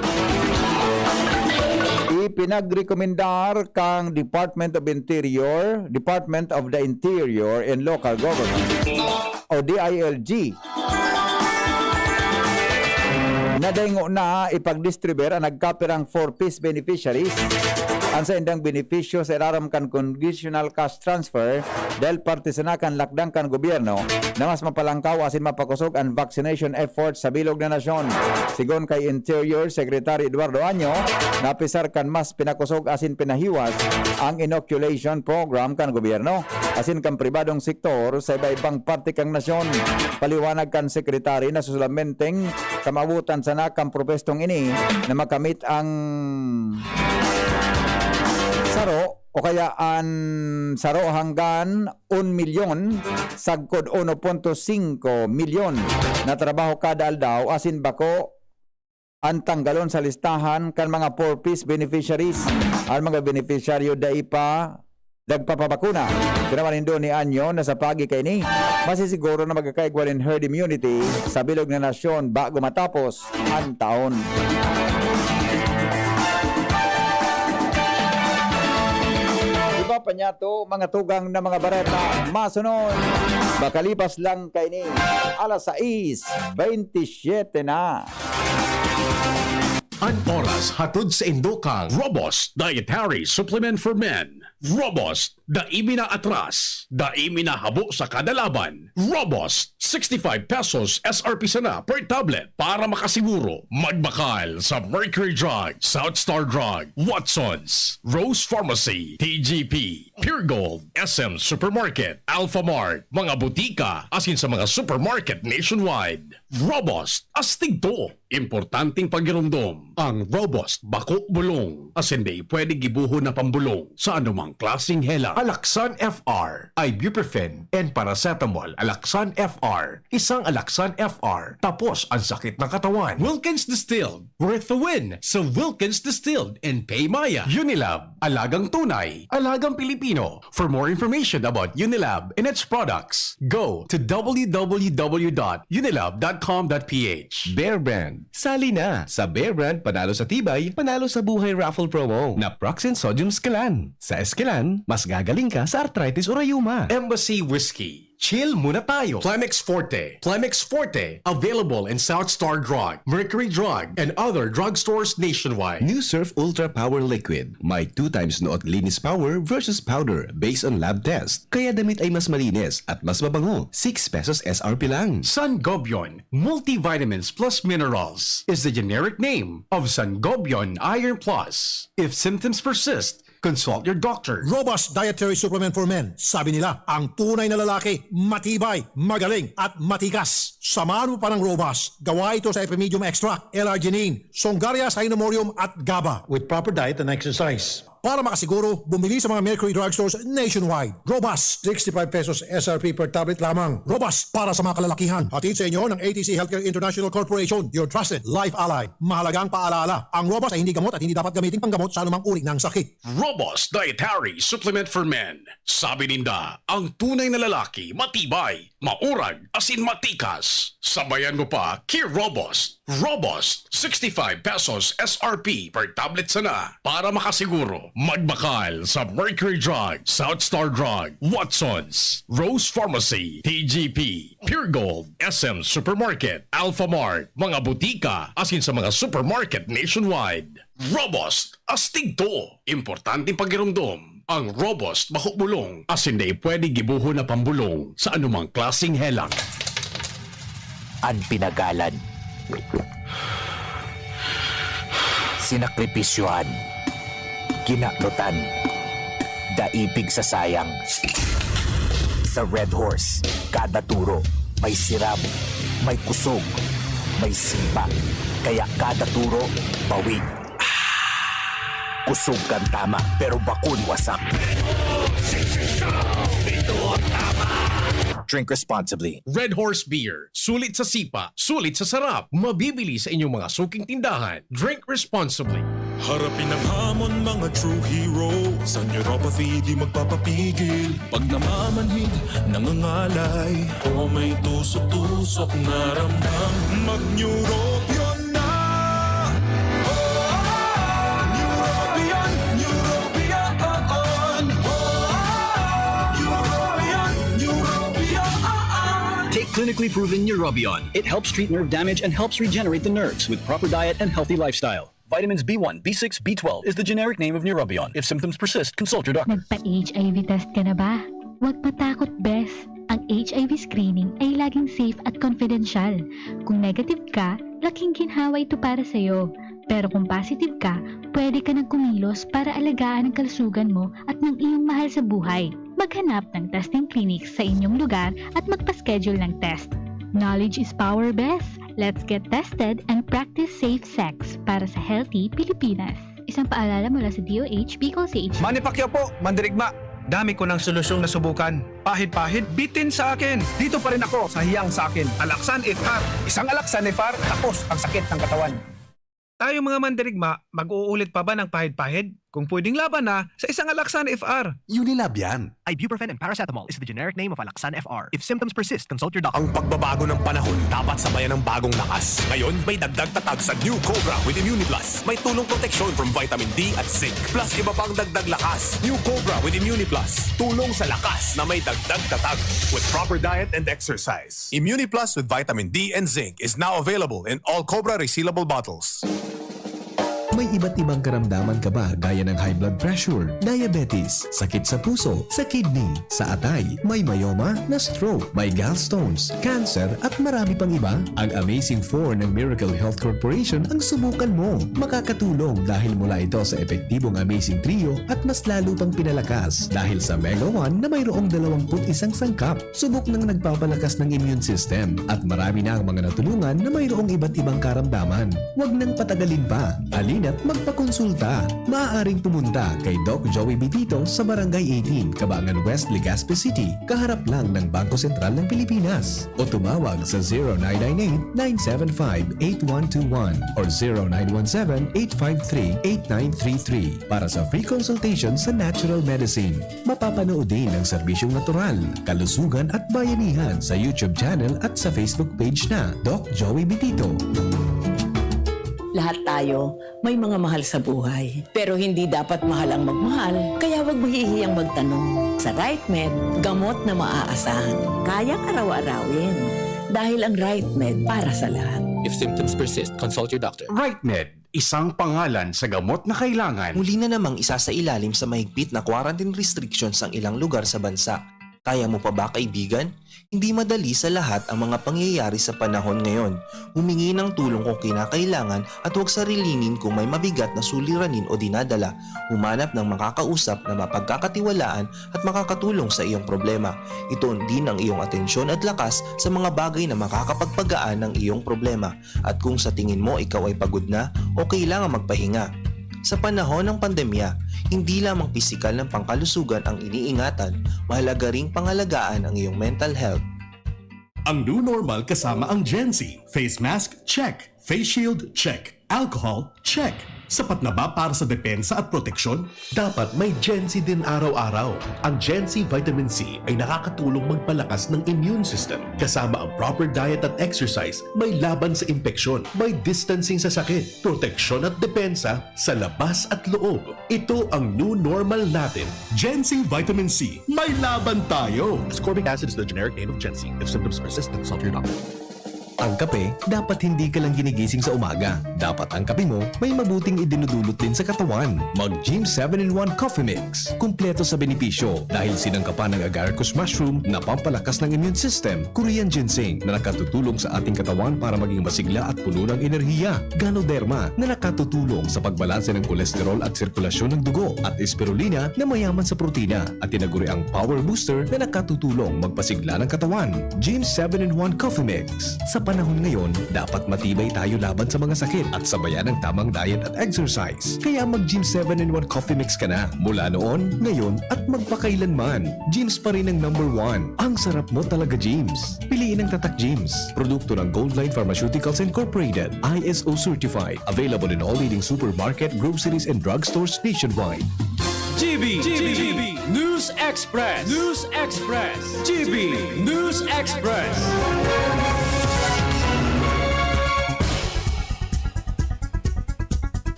Ipinagrekomendar kan Department of Interior, Department of the Interior and Local Government o D I L G na dai ngona ipagdistribuir an nagkapirang four Ps beneficiaries an saindang benepisyo sa irarom kan conditional cash transfer dahil parte sana kan lakdang kan gobyerno na mas mapalangkaw asin mapakosog an vaccination effort sa bilog na nasyon. Sigon kay Interior Secretary Eduardo Año, napisar kan mas pinakosog asin pinahiwas ang inoculation program kan gobyerno asin kan pribadong sektor sa iba-ibang parte kan nasyon. Paliwanag kan sekretary na solamenteng kamaabotan sana kan propestong ini na makamit ang saro o kaya an saro hanggan un milyon sagkod uno punto singko milyon na trabaho kada aldaw asin bako an tanggalon sa listahan kan mga four Ps beneficiaries. An mga benepisyaryo dai pa nagpapabakuna. Tinawan nindo ni Anyo na sa pagi kaini, masisiguro na magkakaigwa nin herd immunity sa bilog na nasyon bago matapos an taon. Iba pa niya to, mga tugang na mga bareta. Masunod, makalipas lang kaini, alas sais beintisyete na. An oras hatod sa indo kan Robust Dietary Supplement for Men. Robust, dai mi naatras, dai mi nahabo sa kada laban. Robust, sixty-five pesos S R P sana per tablet. Para makasiguro, magbakal sa Mercury Drug, South Star Drug, Watsons, Rose Pharmacy, T G P, Pure Gold, S M Supermarket, Alpha Mart, mga butika, asin sa mga supermarket nationwide. Robust, astig to! Importanteng pagiromdom, ang Robust bako bulong, asin dai pwede gibohon na pambulong sa anumang klaseng helang. Alaxan F R, ibuprofen, and paracetamol. Alaxan F R, isang Alaxan F R, tapos ang sakit ng katawan. Wilkins Distilled, worth the win sa Wilkins Distilled and Paymaya. Unilab, alagang tunay, alagang Pilipino. For more information about Unilab and its products, go to w w w dot unilab dot com dot p h. Bear Brand. Sali na! Sa Bear Brand, panalo sa tibay, panalo sa buhay raffle promo. Naproxen Sodium Esquilan. Sa Esquilan, mas gagaling ka sa arthritis o rayuma. Embassy Whiskey. Chill muna tayo. Plemex Forte. Plemex Forte. Available in South Star Drug, Mercury Drug, and other drugstores nationwide. New Surf Ultra Power Liquid. May two times noot linis power versus powder based on lab test. Kaya damit ay mas malinis at mas mabango. Six pesos S R P lang. Sangobion Multivitamins Plus Minerals is the generic name of Sangobion Iron Plus. If symptoms persist, consult your doctor. Robust Dietary Supplement for Men. Sabi nila, ang tunay na lalaki, matibay, magaling, at matikas. Samahan mo pa ng Robust. Gawa ito sa Epimedium Extract, L-arginine, Songaria, Cynomorium, at GABA. With proper diet and exercise. Para makasiguro, bumili sa mga Mercury Drugstores nationwide. Robust, sixty-five pesos S R P per tablet lamang. Robust, para sa mga kalalakihan. Hatid sa inyo ng A T C Healthcare International Corporation, your trusted life ally. Mahalagang paalala, ang Robust ay hindi gamot at hindi dapat gamitin panggamot sa anumang uri ng sakit. Robust Dietary Supplement for Men. Sabi ninda, ang tunay na lalaki, matibay, maurag, asin matikas. Sabayan mo pa ki Robust. Robust, sixty-five pesos S R P per tablet sana. Para makasiguro, magbakal sa Mercury Drug, South Star Drug, Watsons, Rose Pharmacy, T G P, Pure Gold, S M Supermarket, Alpha Mart, mga butika, asin sa mga supermarket nationwide. Robust, astig to! Importanteng pagiromdom, ang Robust bako bulong, asin dai pwede gibohon na pambulong sa anumang klaseng helang. An pinagalan, sinakripisyohan, kinaknotan, dai pigsasayang. Sa Red Horse, kada turo may sirab, may kusog, may sipa. Kaya kada turo, bawi. Kusog kan tama, pero bakon wasak. Ito ang tama! Drink responsibly. Red Horse Beer. Sulit sa sipa, sulit sa sarap. Mabibili sa inyong mga suking tindahan. Drink responsibly. Harapin ang hamon, mga true hero. Sa neuropathy di magpapapigil. Pag namamanhid, nangangalay, o may tusok-tusok na ramdam, mag-Neurobion na! Oh, Neurobion, Neurobion, oh, oh. Neurobion, Neurobion, oh, oh. Take clinically proven Neurobion. It helps treat nerve damage and helps regenerate the nerves with proper diet and healthy lifestyle. Vitamins B one, B six, B twelve is the generic name of Neurobion. If symptoms persist, consult your doctor. Nagpa-H I V test ka na ba? Huwag matakot, bes. Ang H I V screening ay laging safe at confidential. Kung negative ka, laking ginhawa ito para sa'yo. Pero kung positive ka, pwede ka nang kumilos para alagaan ang kalusugan mo at ng iyong mahal sa buhay. Maghanap ng testing clinics sa inyong lugar at magpa-schedule ng test. Knowledge is power, bes. Let's get tested and practice safe sex para sa healthy Pilipinas. Isang paalala mula sa D O H, Bicol C H. Manny Pacquiao po, mandirigma. Dami ko ng solusyong nasubukan. Pahid-pahid, bitin sa akin. Dito pa rin ako sa hiyang sa akin. Alaxan F R. Isang Alaxan F R, tapos ang sakit ng katawan. Tayong mga mandirigma, mag-uulit pa ba ng pahid-pahid? Kung pwedeng laban na, sa isang Alaxan F R. Unilab yan. Ibuprofen and paracetamol is the generic name of Alaxan F R. If symptoms persist, consult your doctor. Ang pagbabago ng panahon dapat sabayan ng bagong lakas. Ngayon, may dagdag tatag sa New Cobra with Immuniplus. May tulong proteksyon from vitamin D at zinc. Plus iba pang dagdag lakas. New Cobra with Immuniplus. Tulong sa lakas na may dagdag tatag. With proper diet and exercise. Immuniplus with vitamin D and zinc is now available in all Cobra resealable bottles. May iba't ibang karamdaman ka ba gaya ng high blood pressure, diabetes, sakit sa puso, sa kidney, sa atay, may myoma, na-stroke, may gallstones, cancer at marami pang iba? Ang Amazing four ng Miracle Health Corporation ang subukan mo. Makakatulong dahil mula ito sa epektibong Amazing Trio at mas lalo pang pinalakas dahil sa Mega one na mayroong dalawampu't isang sangkap. Subok nang nagpapalakas ng immune system at marami na ang mga natulungan na mayroong iba't ibang karamdaman. Huwag nang patagalin pa. Halina't magpakonsulta. Maaaring pumunta kay Doc Joey Bitito sa Barangay eighteen, Cabangan West, Legazpi City, kaharap lang ng Bangko Sentral ng Pilipinas. O tumawag sa zero nine nine eight, nine seven five, eight one two one or zero nine one seven, eight five three, eight nine three three para sa free consultation sa natural medicine. Mapapanood din ang serbisyong natural, kalusugan at bayanihan sa YouTube channel at sa Facebook page na Doc Joey Bitito. Lahat tayo may mga mahal sa buhay. Pero hindi dapat mahal ang magmahal, kaya huwag mahihiyang magtanong. Sa RightMed, gamot na maaasahan, kayang araw-arawin. Dahil ang RightMed para sa lahat. If symptoms persist, consult your doctor. RightMed, isang pangalan sa gamot na kailangan. Muli na namang isasailalim sa mahigpit na quarantine restrictions ang ilang lugar sa bansa. Kaya mo pa ba, kaibigan? Hindi madali sa lahat ang mga pangyayari sa panahon ngayon. Humingi ng tulong kung kinakailangan at huwag sarilinin kung may mabigat na suliranin o dinadala. Humanap ng makakausap na mapagkakatiwalaan at makakatulong sa iyong problema. Ituon din ang iyong atensyon at lakas sa mga bagay na makakapagpagaan ng iyong problema. At kung sa tingin mo ikaw ay pagod na o kailangan magpahinga, sa panahon ng pandemya, hindi lamang pisikal ng pangkalusugan ang iniingatan, mahalaga ring pangalagaan ang iyong mental health. Ang new normal kasama ang Gen Z. Face mask, check. Face shield, check. Alcohol, check. Sapat na ba para sa depensa at proteksyon? Dapat may Gen Z din araw-araw. Ang Gen Z Vitamin C ay nakakatulong magpalakas ng immune system. Kasama ang proper diet at exercise, may laban sa impeksyon, may distancing sa sakit, proteksyon at depensa sa labas at loob. Ito ang new normal natin. Gen Z Vitamin C, may laban tayo! Ascorbic acid is the generic name of Gen Z. If symptoms persist, consult your doctor. Ang kape, dapat hindi ka lang ginigising sa umaga. Dapat ang kape mo may mabuting idinudulot din sa katawan. Mag Gym seven in one Coffee Mix. Kumpleto sa benepisyo dahil sinangkapan ng agaricus mushroom na pampalakas ng immune system, Korean ginseng na nakatutulong sa ating katawan para maging masigla at puno ng enerhiya, Ganoderma na nakatutulong sa pagbalanse ng kolesterol at sirkulasyon ng dugo, at Spirulina na mayaman sa protina at tinaguriang power booster na nakatutulong magpasigla ng katawan. Gym seven in one Coffee Mix. Sa panahon ngayon, dapat matibay tayo laban sa mga sakit at sabayan ang tamang diet at exercise. Kaya mag-Gym seven in one Coffee Mix ka na mula noon, ngayon, at magpakailanman. Gym's pa rin ang number one. Ang sarap mo talaga, Gym's. Piliin ang Tatak Gym's. Produkto ng Goldline Pharmaceuticals Incorporated, I S O certified. Available in all leading supermarket, groceries, and drugstores nationwide. G B, G B, News Express, News Express, G B News Express.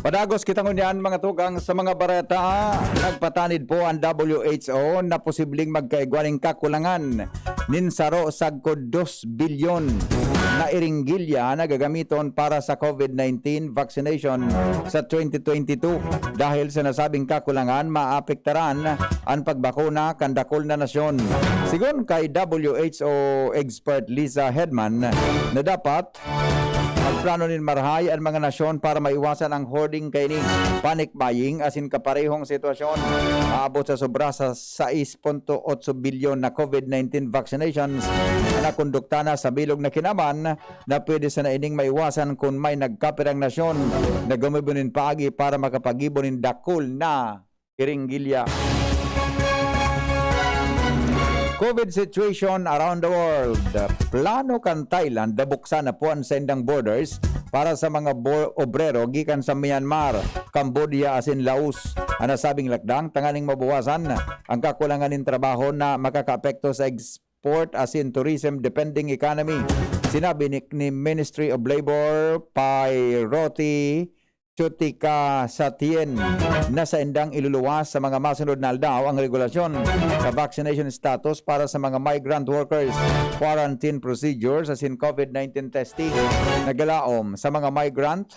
Padagos kita ngunyan, mga tugang, sa mga bareta. Nagpatanid po ang W H O na posibleng magkaigwa nin kakulangan nin saro sagkod dos bilyon na iringgilya na gagamiton para sa COVID nineteen vaccination sa twenty twenty-two. Dahil sa nasabing kakulangan, maapektaran an pagbakuna kan dakul na nasyon. Sigon kay W H O expert Lisa Hedman na dapat magplano nin marahay an mga nasyon para maiwasan ang hoarding kaini, panic buying asin kaparehong sitwasyon. Maabot sa sobra sa sais punto otso bilyon na COVID nineteen vaccinations na nakondukta na sa bilog na kinaban na pwede sana ining maiwasan kun may nagkapirang nasyon na gumibo nin paagi para makapaggibo nin dakul na iringgilya. COVID situation around the world. Plano kan Thailand na buksan na po an saindang borders para sa mga bo-, obrero gikan sa Myanmar, Cambodia asin Laos. An nasabing lakdang tanganing mabawasan ang kakulangan nin trabaho na makakaapekto sa export asin tourism depending economy. Sinabi ni, ni Ministry of Labor, Pai Roti Chutika Satien, na saindang iluluwas sa mga masunod na aldaw ang regulasyon sa vaccination status para sa mga migrant workers, quarantine procedures asin COVID nineteen testing. Nagalaom sa mga migrant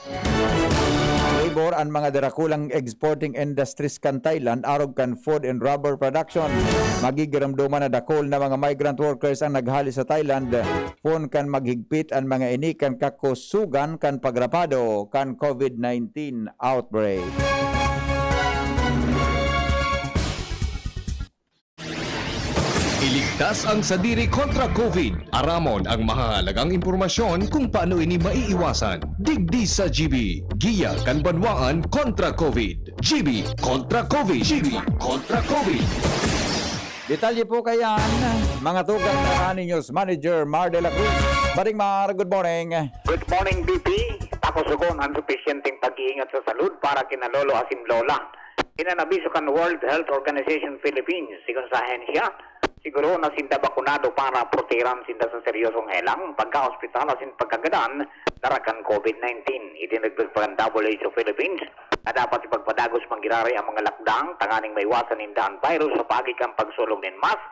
labor an mga darakulang exporting industries kan Thailand arog kan food and rubber production. Magigiramdoman na dakul na mga migrant workers ang naghali sa Thailand poon kan maghigpit an mga ini kan kakusugan kan pagrapado kan COVID nineteen outbreak. Iligtas ang sadiri kontra COVID. Aramon ang mahahalagang impormasyon kung paano ini maiiwasan. Digdi sa G B, Giya kan Banwaan kontra COVID. G B kontra COVID. G B kontra COVID. Detalye po kayan, mga tugang na ni News Manager Mar de la Cruz. Paring Mar, good morning. Good morning, B P. Pakusugon an supisyenteng pag-iingat sa salud para kina lolo asin lola. Iyan an abiso kan World Health Organization Philippines. Sigon sa ahensya, siguro na sinda bakunado para protehiran sinda sa seryosong helang, pagka-ospital asin pagkagadan dara kan COVID nineteen. Idinagdag pa kan W H O Philippines na dapat ipagpadagos man giraray ang mga lakdang tanganing maiwasan ninda an virus sa paagi kan pagsulog nin mask,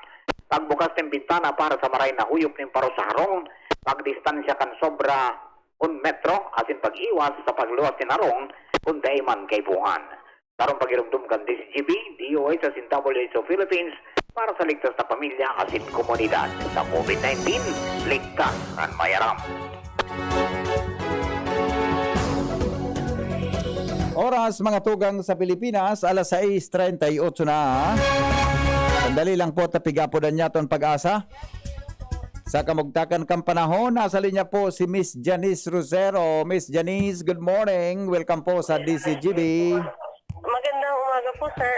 pagbukas nin bintana para sa maray na huyop nin paro sa harong, pagdistansya kan sobra un metro, asin pag-iwas sa pagluwas nin harong kun dai man kaipuhan. Sarong pagiromdom kan D Z G B, D O H asin W H O Philippines para sa ligtas na pamilya asin komunidad. Sa COVID nineteen, ligtas an may aram. Oras, mga tugang, sa Pilipinas, alas sais treinta y ocho na. Sandali lang po, tapiga po dan yaton pag-asa. Sa kamugtakan kan panahon, nasa linya po si Miss Janice Rosero. Miss Janice, good morning. Welcome po sa D Z G B. Magandang umaga po, sir.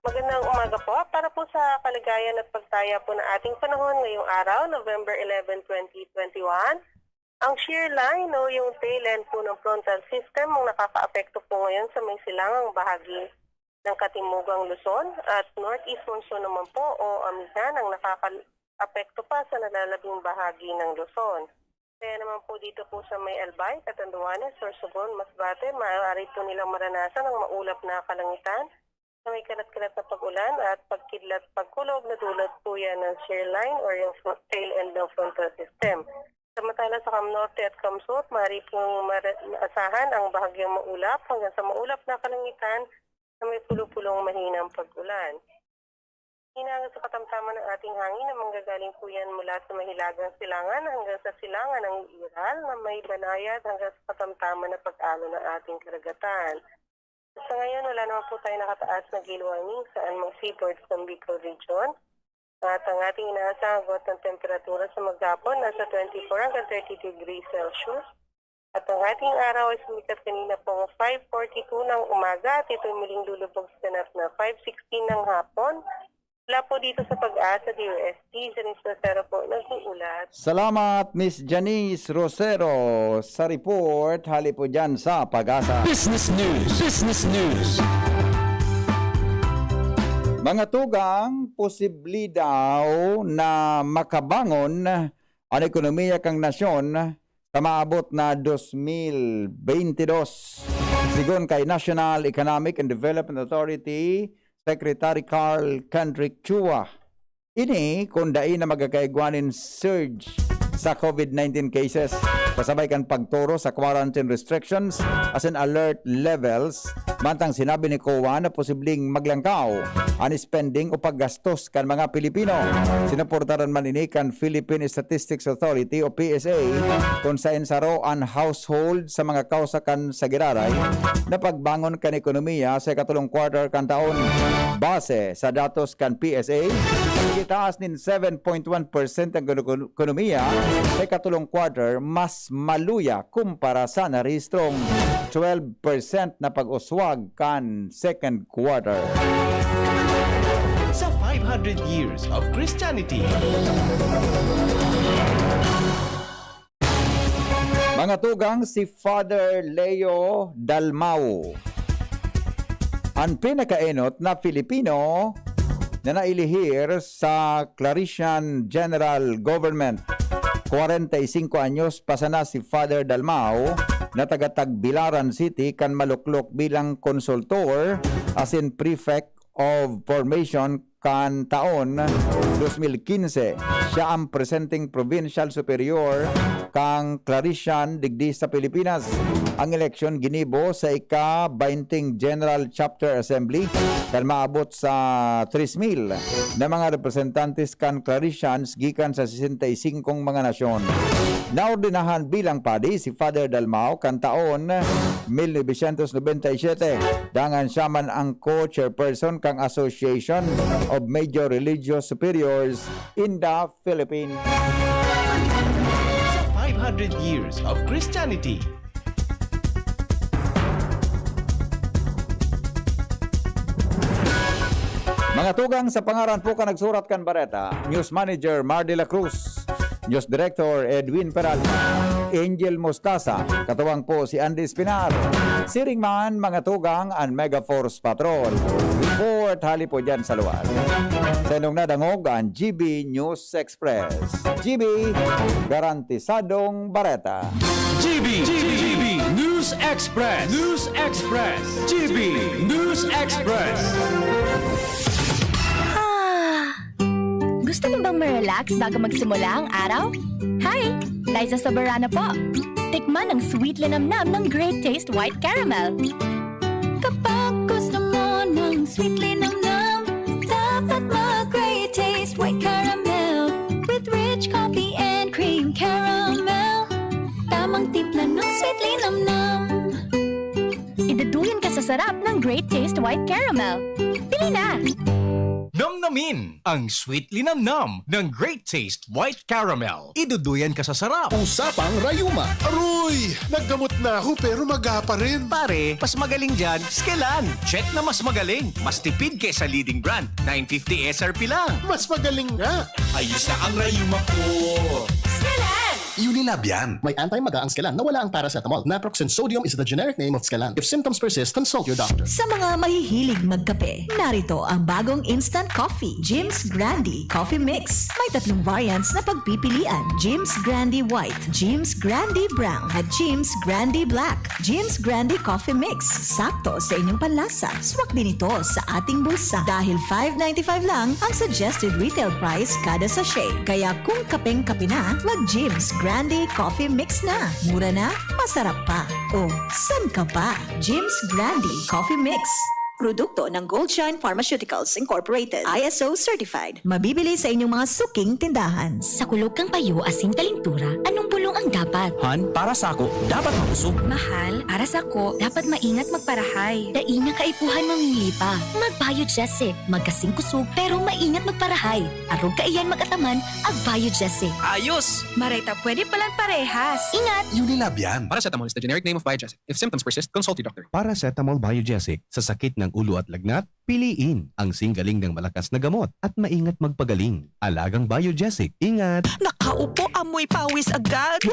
Magandang umaga po. Para po sa kaligayan at pagtaya po ng ating panahon ngayong araw, November eleven, twenty twenty-one, ang shear line o yung tail end po ng frontal system ang nakakaapekto po ngayon sa may silangang bahagi ng Katimugang Luzon at northeast monsoon naman po o amihan ang nakakaapekto pa sa nalalabing bahagi ng Luzon. Kaya naman po dito po sa may Albay, Catanduanes, Sorsogon, Masbate, maaari po nilang maranasan ang maulap na kalangitan na may kalat-kalat na pag-ulan at pagkidlat, pagkulog na dulot po yan ng shear line or yung fro-, tail end ng frontal system. Samantala sa Cam Norte at Cam Sur, maaari pong mara-, maasahan ang bahagyang maulap hanggang sa maulap na kalangitan na may pulo-pulong mahinang pag-ulan. Hinangan sa katamtaman ng ating hangin na manggagaling po yan mula sa mahilagang silangan hanggang sa silangan ng Iiral na may banayad hanggang sa katamtaman na pag-alo ng ating karagatan. Sa ngayon, wala naman po tayo nakataas na gale warning sa anumang seaports ng Bicol Region. At ang ating inaasahang agwat ng temperatura sa maghapon nasa twenty-four hanggang thirty degrees Celsius. At ang ating araw ay sumikat kanina pong five forty-two ng umaga at ito'y muling lulubog sa ganap na five sixteen ng hapon. Mula po dito sa Pag-asa D O S T, Janice Rosero po nag-uulat. Salamat, Miss Janice Rosero, sa report hali po dyan sa Pag-asa. Business News. Business News. Mga tugang, posible daw na makabangon an ekonomiya kan nasyon sa maabot na dos mil bente dos, sigon kay National Economic and Development Authority Secretary Carl Kendrick Chua. Ini kun dai na magkakaigwa nin surge sa COVID nineteen cases, kasabay kan pagtoro sa quarantine restrictions asin alert levels, mantang sinabi ni Chua na posibleng maglangkaw an spending o paggastos kan mga Pilipino. Sinuportaran man ini kan Philippine Statistics Authority o P S A, kun saen saro an household sa mga kausa kan sa giraray na pagbangon kan ekonomiya sa ikatulong quarter kan taon. Base sa datos kan P S A, itaas nin seven point one percent ang ekono- ekonomiya sa ikatulong quarter, mas maluya kumpara sa narehistrong twelve percent na pag-uswag kan second quarter. Sa five hundred years of Christianity. Mga tugang, si Father Leo Dalmau, an pinakaenot na Filipino na nailihir sa Claretian General Government. Kwarenta y singko anyos pa sana si Father Dalmau, na taga Tagbilaran City, kan maluklok bilang konsultor asin prefect of formation kan taon dos mil quince. Siya ang presenteng provincial superior kan Claretian digdi sa Pilipinas. Ang eleksyon ginibo sa ika-baynting General Chapter Assembly, kan maabot sa tres mil na mga representantes kan Claretians gikan sa sesenta y singkong mga nasyon. Naordenahan bilang padi si Father Dalmau kan taon mil novecientos nobenta y siyete. Dangan siya man ang co-chairperson kan Association of Major Religious Superiors in the Philippines. Five hundred years of Christianity. Mga tugang, sa pangaran po kan nagsurat kan bareta, News Manager Mar de la Cruz, News Director Edwin Peralta, Angel Mostaza, katuwang po si Andy Espinar. Siring man, mga tugang, an Mega Force Patrol. Report hali po dyan sa luwas. Sa inyong nadangog, an G B News Express. G B, garantisadong bareta. G B, G B News Express, News Express, G B News Express. Ah! Gusto mo bang ma-relax bago magsimula ang araw? Hi! Liza Soberano po. Tikman ang sweet linamnam ng Great Taste White Caramel. Kapag gusto mo ng sweet linamnam, dapat mag-Great Taste White Caramel with rich coffee and cream caramel. Tamang timpla ng sweet linamnam. Iduduyan ka sa sarap ng Great Taste White Caramel. Pili na! Namnamin ang sweet linamnam ng Great Taste White Caramel. Iduduyan ka sa sarap. Usapang Rayuma. Aroy! Naggamot na ako pero maga pa rin. Pare, mas magaling dyan, Skelan. Check na mas magaling. Mas tipid kesa leading brand. Nine fifty S R P lang. Mas magaling nga. Ayos na ang rayuma ko. Unilab yan. May anti-maga ang Skelan na wala ang paracetamol. Naproxen sodium is the generic name of Skelan. If symptoms persist, consult your doctor. Sa mga mahihilig magkape, narito ang bagong instant coffee, Jim's Grande Coffee Mix. May tatlong variants na pagpipilian, Jim's Grande White, Jim's Grande Brown, at Jim's Grande Black. Jim's Grande Coffee Mix, sakto sa inyong panlasa. Swak din ito sa ating bulsa dahil five ninety-five lang ang suggested retail price kada sachet. Kaya kung kapeng-kape na, mag Jim's Grande Coffee Mix na. Mura na, masarap pa. O, san ka pa? Jim's Grande Coffee Mix. Produkto ng Goldshine Pharmaceuticals Incorporated, I S O certified. Mabibili sa inyong mga suking tindahan. Sa kulog kan payo asin kalintura, anong bulong Ang dapat. Han, para sako, dapat makusog. Mahal, para sako, dapat maingat magparahay. Dai na kaipuhan mamili pa. Mag-Biogesic. Magkasing kusog, pero maingat magparahay. Arog kaiyan mag-ataman, ag Biogesic. Ayos! Maray ta pwede palan parehas. Ingat! Unilab yan. Paracetamol is the generic name of Biogesic. If symptoms persist, consult your doctor. Paracetamol Biogesic. Sa sakit ng ulo at lagnat, piliin ang singgaling ng malakas na gamot at maingat magpagaling. Alagang Biogesic. Ingat! Nakaupo, amoy pawis agad.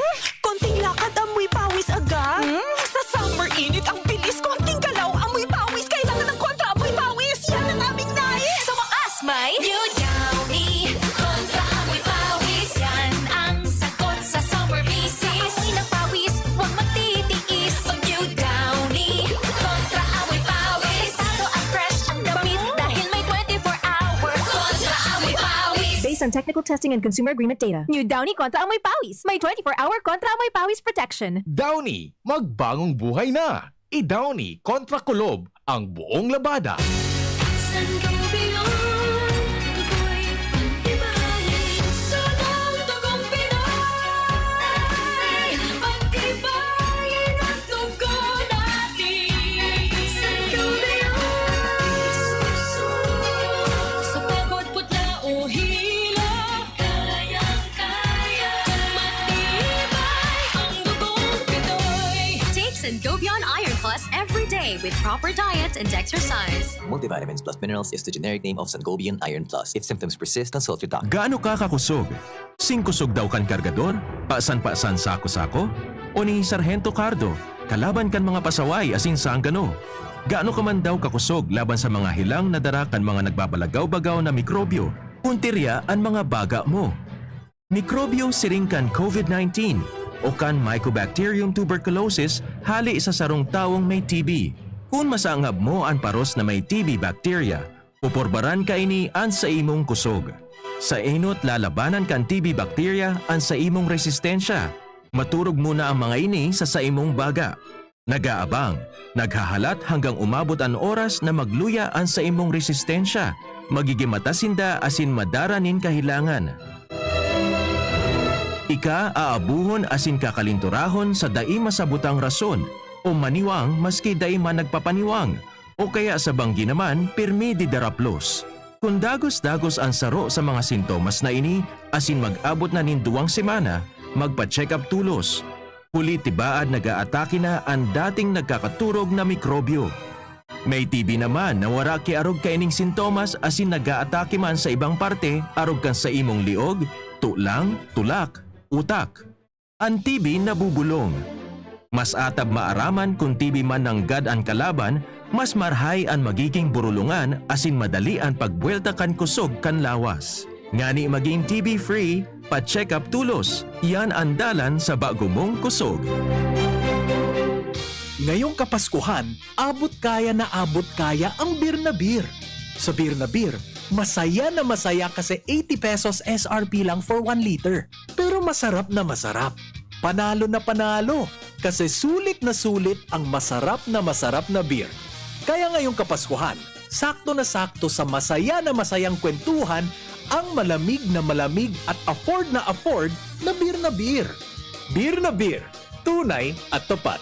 Konting lakad, amoy pawis agad. Sa summer init, ang bilis. Konting galaw, amoy pawis. Kailangan ng kontra amoy pawis. Yan ang aming nais. Sa wakas, may New Downy Kontra Amoy Pawis. Yan ang sagot sa summer misis. Sa amoy ng pawis, huwag magtitiis. Mag New Downy Kontra Amoy Pawis. Delikado at fresh ang damit dahil may twenty-four hour Kontra Amoy Pawis. Based on technical testing and consumer agreement data. New Downy Kontra Amoy Pawis. May twenty-four hour Kontra Amoy Pawis protection. Downy, magbagong buhay na! I-Downy kontra kulob ang buong labada. Sangobion, dugo'y pagtibayin. Sa mga dugong Pinoy, pagtibayin ang dugo natin. Sangobion, sa pagod, putla o hilo, kayang-kaya. Matibay ang dugong Pinoy. Take Sangobion Iron Plus every day with proper diet and exercise. Multivitamins plus minerals is the generic name of Sangobion Iron Plus. If symptoms persist, consult your doctor. Gaano ka kakusog? Singkusog daw kan kargador, pasan-pasan sako-sako? O ni Sarhento Cardo, kalaban kan mga pasaway asin sanggano? Gaano ka man daw kakusog laban sa mga helang na dara kan mga nagbabalagaw-bagaw na mikrobyo? Puntirya an mga baga mo. Mikrobyo siring kan COVID nineteen o kan Mycobacterium tuberculosis hale sa sarong tawong may T B. Kun masangab mo an paros na may T B bacteria, puporbaran kaini an sa imong kusog. Sa enot, lalabanan kan T B bacteria an sa imong resistensya. Maturog muna ang mga ini sa saimong baga. Nag-aabang, naghahalat hanggang umabot an oras na magluya an saimong resistensya, magigin mata sinda asin madara nin kahelangan. Ika, aabuhon asin kakalinturahon sa dai masabotang rason o maniwang maski dai man nagpapaniwang, o kaya sa banggi naman, pirmi didaraplos. Kun dagos-dagos an saro sa mga sintomas na ini asin mag-abot na nin duwang semana, magpa-check-up tolos. Huli tibaad nag-aatake na an dating nagkakaturog na mikrobyo. May T B naman na wara ki arog kaining sintomas asin nag-aatake man sa ibang parte arog kan sa imong liog, tulang, tulak, utak. An T B nabubulong. Mas atab maaraman kun T B man nanggad an kalaban, mas marhay an magiging burulungan asin madali an pagbuwelta kan kusog kan lawas. Ngani magin T B-free, pa-check-up tolos. Iyan an dalan sa bago mong kusog. Ngayong Kapaskuhan, abot kaya na abot kaya ang Beer na Beer. Sa Beer na Beer, masaya na masaya kasi eighty pesos S R P lang for one liter. Pero masarap na masarap. Panalo na panalo. Kasi sulit na sulit ang masarap na masarap na beer. Kaya ngayong Kapaskuhan, sakto na sakto sa masaya na masayang kwentuhan ang malamig na malamig at afford na afford na Beer na Beer. Beer na Beer, tunay at tapat.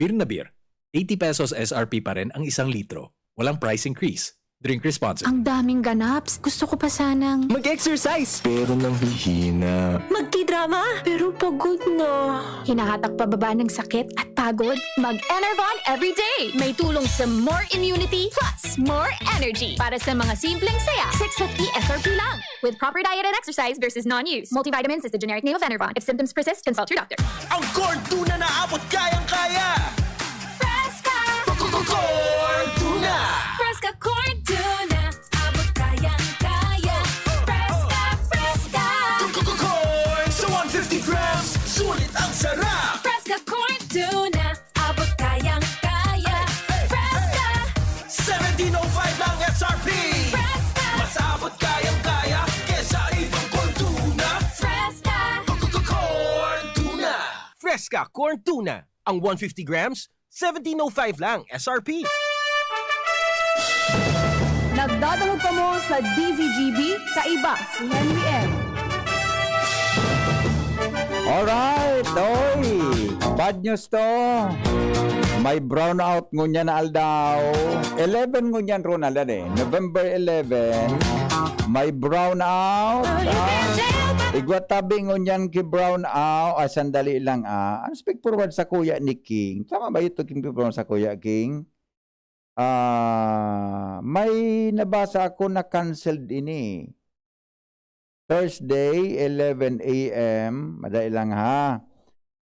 Beer na Beer, eighty pesos S R P pa rin ang isang litro. Walang price increase. Drink responsibly. Ang daming ganaps. Gusto ko pa sanang Mag-exercise! Pero nanghihina. Magtidrama! Pero pagod na. Hinahatak pababa ng sakit at pagod. Mag-Enervon everyday! May tulong sa more immunity plus more energy. Para sa mga simpleng saya, six fifty S R P lang. With proper diet and exercise versus non-use. Multivitamins is the generic name of Enervon. If symptoms persist, consult your doctor. Ang corn tuna na abot kayang-kaya! Fresca! Corn tuna! Fresca corn tuna, abot kayang-kaya. Fresca, fresca! Corn sa one fifty grams, sulit ang sarap! Fresca corn tuna, abot kayang-kaya. Fresca! Seventeen oh five lang S R P! Fresca! Mas abot kayang-kaya kesa ibang corn tuna. Fresca! Corn tuna! Fresca corn tuna. Ang one fifty grams, seventeen oh five lang S R P. Nagdadangog kamo sa D Z G B, kaiba si Henry M. Alright, oy. Bad news to. May brownout ngunyan na aldaw. Eleven ngunyan, Ronald, ano eh. November eleven. May brownout. Ah. Igwa tabi ngunyan ki brownout. Ah, sandali lang, ah. Ano speak forward sa kuya ni King? Tama ba ito, King, forward sa kuya King? Ah, may nabasa ako na canceled ini. Thursday, eleven A M. Madali lang, ha.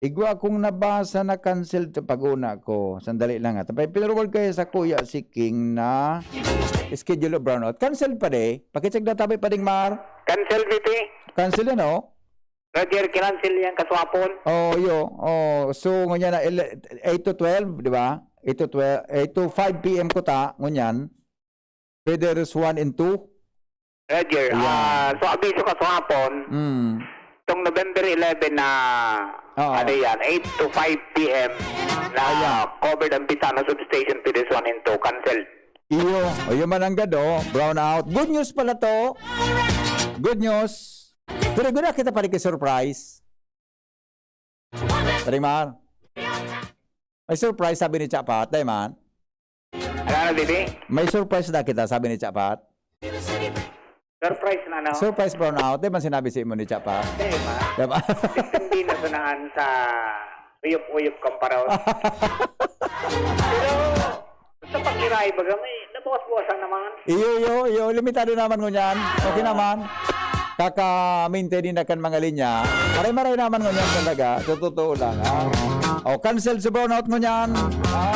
Igwa akong nabasa na canceled sa pag-una ko. Sandali lang, ha. Tapay, pinurward kayo sa kuya si King na schedule of brownout. Canceled pa, de. Pakicheck na tabi pa ding, Mar. Cancel, Bibi. Cancel, ano? Roger, kinancel yan kaswapon. Oh, yo. Oh, so, ngunyan na ele-, eight to twelve, di ba? Eight to twelve, eight to five P M ko ta, ngunyan. Feathers one and two. Roger, Ayan. ah, so abiso kaswapon, Mm. tong November eleven na, Oo. ano yan, eight to five P M na Ayan. covered ang Bitano Substation, Feathers one and two, cancel. Iyo, o, yun man ang gado, brownout. Good news pala to. Good news. Pero guna kita pa rin kay surprise. Rimar. May surprise, sabi ni Chapat. Dai man. Ano, ano, Bibi? May surprise na kita, sabi ni Chapat. Surprise na, no? Surprise brownout. Dai man sinabi sa imo ni Chapat. Dai man. Diba? Depende na sa naan sa uyop-uyop kang paraot. Pero, sa pag-iray, baga may nabawas-bawasan naman. Iyo, iyo, iyo. Limitado naman ngunyan. Okay naman. Kaka-maintain din na kan mga linya. Maray-maray naman ngunyan talaga. Sa totoo lang, ha? O, cancel si brownout ngunyan. Ha?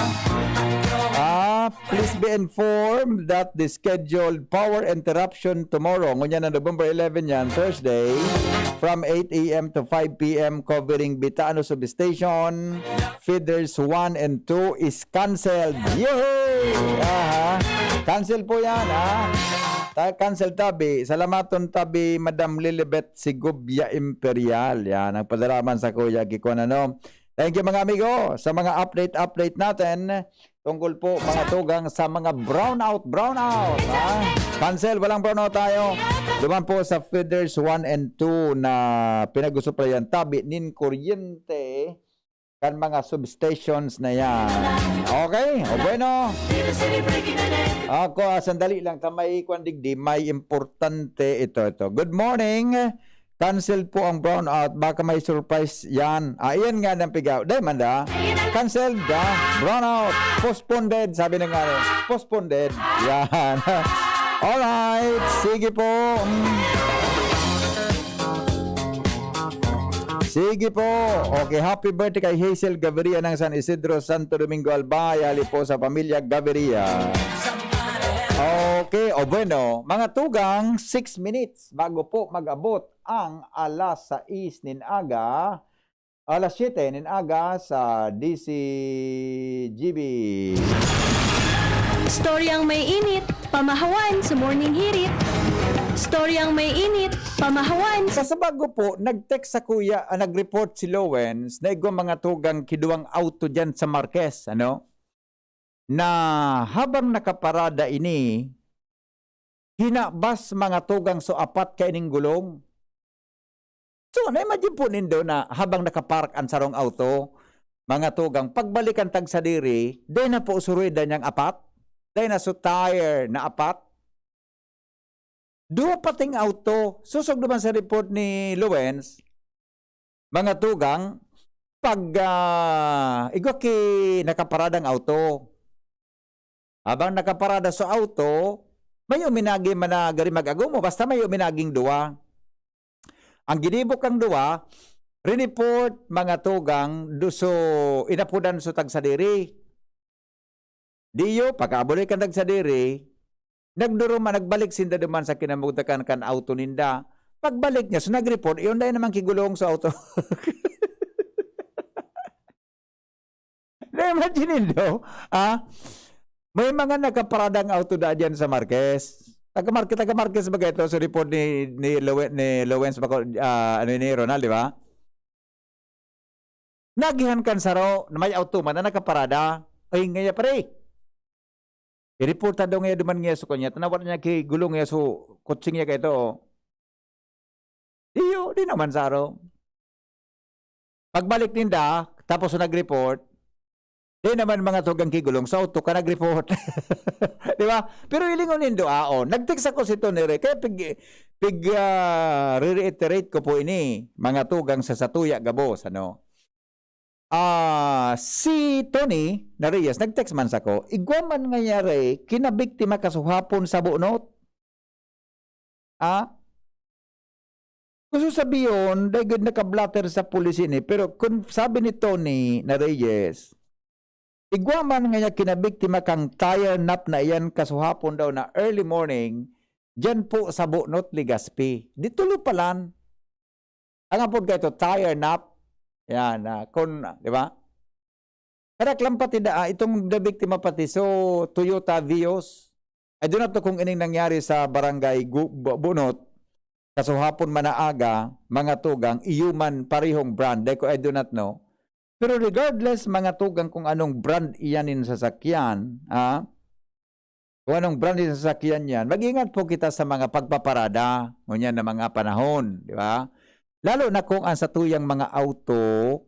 Ah, please be informed that the scheduled power interruption tomorrow, ngunyan na November eleven yan, Thursday, from eight A M to five P M, covering Bitano Substation, feeders one and two is canceled. Yehey! Aha. Cancel po yan, ha? Ta-, cancel tabi. Salamaton tabi, Madam Lilibet Sigubia Imperial. Yan, nagpadala man sa kuya Kikon, ano. Thank you, mga amigo, sa mga update-update natin tungkol po, mga tugang, sa mga brownout, brownout, ha? Cancel, walang brownout tayo. Duman po sa feeders one and two na pinag-usuplayan tabi nin kuryente kan mga substations na yan. Okay? O bueno. Ako, ah, sandali lang. Ta may kwan digdi, may importante ito, ito. Good morning. Cancel po ang brownout. Baka may surprise yan. Ah, iyan nga ng pigaw. Dai man da. Cancel da. Brownout. Postponed, sabi na nga. Postponed. Yan. Alright. Sige po. Mm. Sige po. Okay, happy birthday kay Hazel Gaviria ng San Isidro, Santo Domingo, Albay. Hali po sa pamilya Gaviria. Okay, o bueno, mga tugang, six minutes bago po mag-abot ang alas sais nin aga, alas siyete nin aga sa D Z G B. Istoryang may init, pamahawan sa Morning Hirit. Istoryang may init, pamahawan sa Sa, sa bago po, nag-text sa kuya, ah, nag-report si Lowens na igwa mga tugang kiduwang auto diyan sa Marquez, ano? Na habang nakaparada ini, hinabas mga tugang so apat kaining gulong. So, na-imagine po nindo na habang nakapark ang sarong auto, mga tugang, pagbalik ang tagsadiri, dai na po suruy da niyang apat, dai na so tire na apat. Duwa pating auto, susog naman sa report ni Lowens, mga tugang, pag, ah, igwa ki nakaparadang auto. Habang nakaparada sa auto, may uminagi man na gari mag-agom o basta may uminaging duwa. Ang ginibok ang duwa, riniport mga tugang do so inapodan so tagsadiri. Diyo, pagkaabot kan tagsadiri, nagduruma, nagbalik sinda duman sa kinamugtakan kan auto ninda. Pagbalik niya, so nag-report, yun dahil naman kigulong sa auto. Na-imagine nindo, ah, may mga nakaparadang auto da diyan sa Marquez. Taga Marquez, taga Marquez ba ito? So, report ni, ni Lowen-, ni Lowens Bacol, ah, ano ni Ronald, di ba? Nagihan kan saro na may auto man na nakaparada. Ay, ngaya, pare. I-report ta daw ngaya duman ngaya sa kanya. Tanawat niya ki gulong ngaya so kutsing niya kaito, oh. Iyo, di naman saro. Pagbalik ninda, tapos nag-report, di naman mga tugang kigulong sa auto ka nag-report. Di ba? Pero ilingon nindo, ah, oh, nag-text ako si Tony Ray, kaya pig, pig, ah, re-reiterate ko po ini, mga tugang sa satuya gabos, ano? Ah, si Tony na Reyes, nag-text man sako, "Igwa man ngaya, Ray, kinabiktima kasuhapon sa bunot." Ah? Gusto sabihon, dai gud nakablatter sa pulis ini, pero kun sabi ni Tony na Reyes, igwa man ngaya kinabiktima kan tire nap na iyan kasuhapon daw na early morning, diyan po sa Bunot, Legazpi. Di tulo palan. Ang apod kaito, tire nap. Yan, ah, kun, di ba? Karak lang pati da, ah, itong nabiktima pati, so, Toyota Vios. I do not know kung ining nangyari sa barangay Gu-, Bu-, Bunot, kasuhapon man na aga, mga tugang, iyo man parehong brand, dai ko, I do not know. Pero regardless, mga tugang, kung anong brand iyan nin sasakyan, ah, kung anong brand nin sasakyan yan, mag-ingat po kita sa mga pagpaparada, ngunyan na mga panahon, di ba? Lalo na kung ang satuyang mga auto,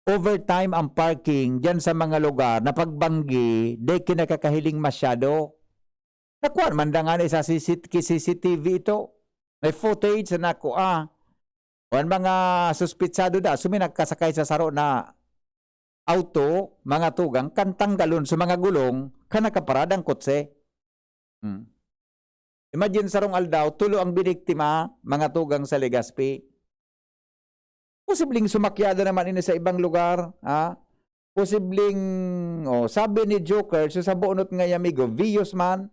overtime ang parking diyan sa mga lugar na pagbanggi, di kinakakahiling masyado. Nakuha man da ngani sa C C T V, C C T V ito. May footage na nakuha. O ang mga suspitsado da, sumi nagkasakay sa saro na auto, mga tugang, kan tanggalon sa mga gulong, kan nakaparada ang kotse. Hmm. Imagine, sarong aldaw, tulo ang biniktima, mga tugang sa Legazpi. Posibleng sumakyada naman ini sa ibang lugar, ha? Posibleng, oh, sabi ni Joker, so sa bunot nga amigo, Vios man,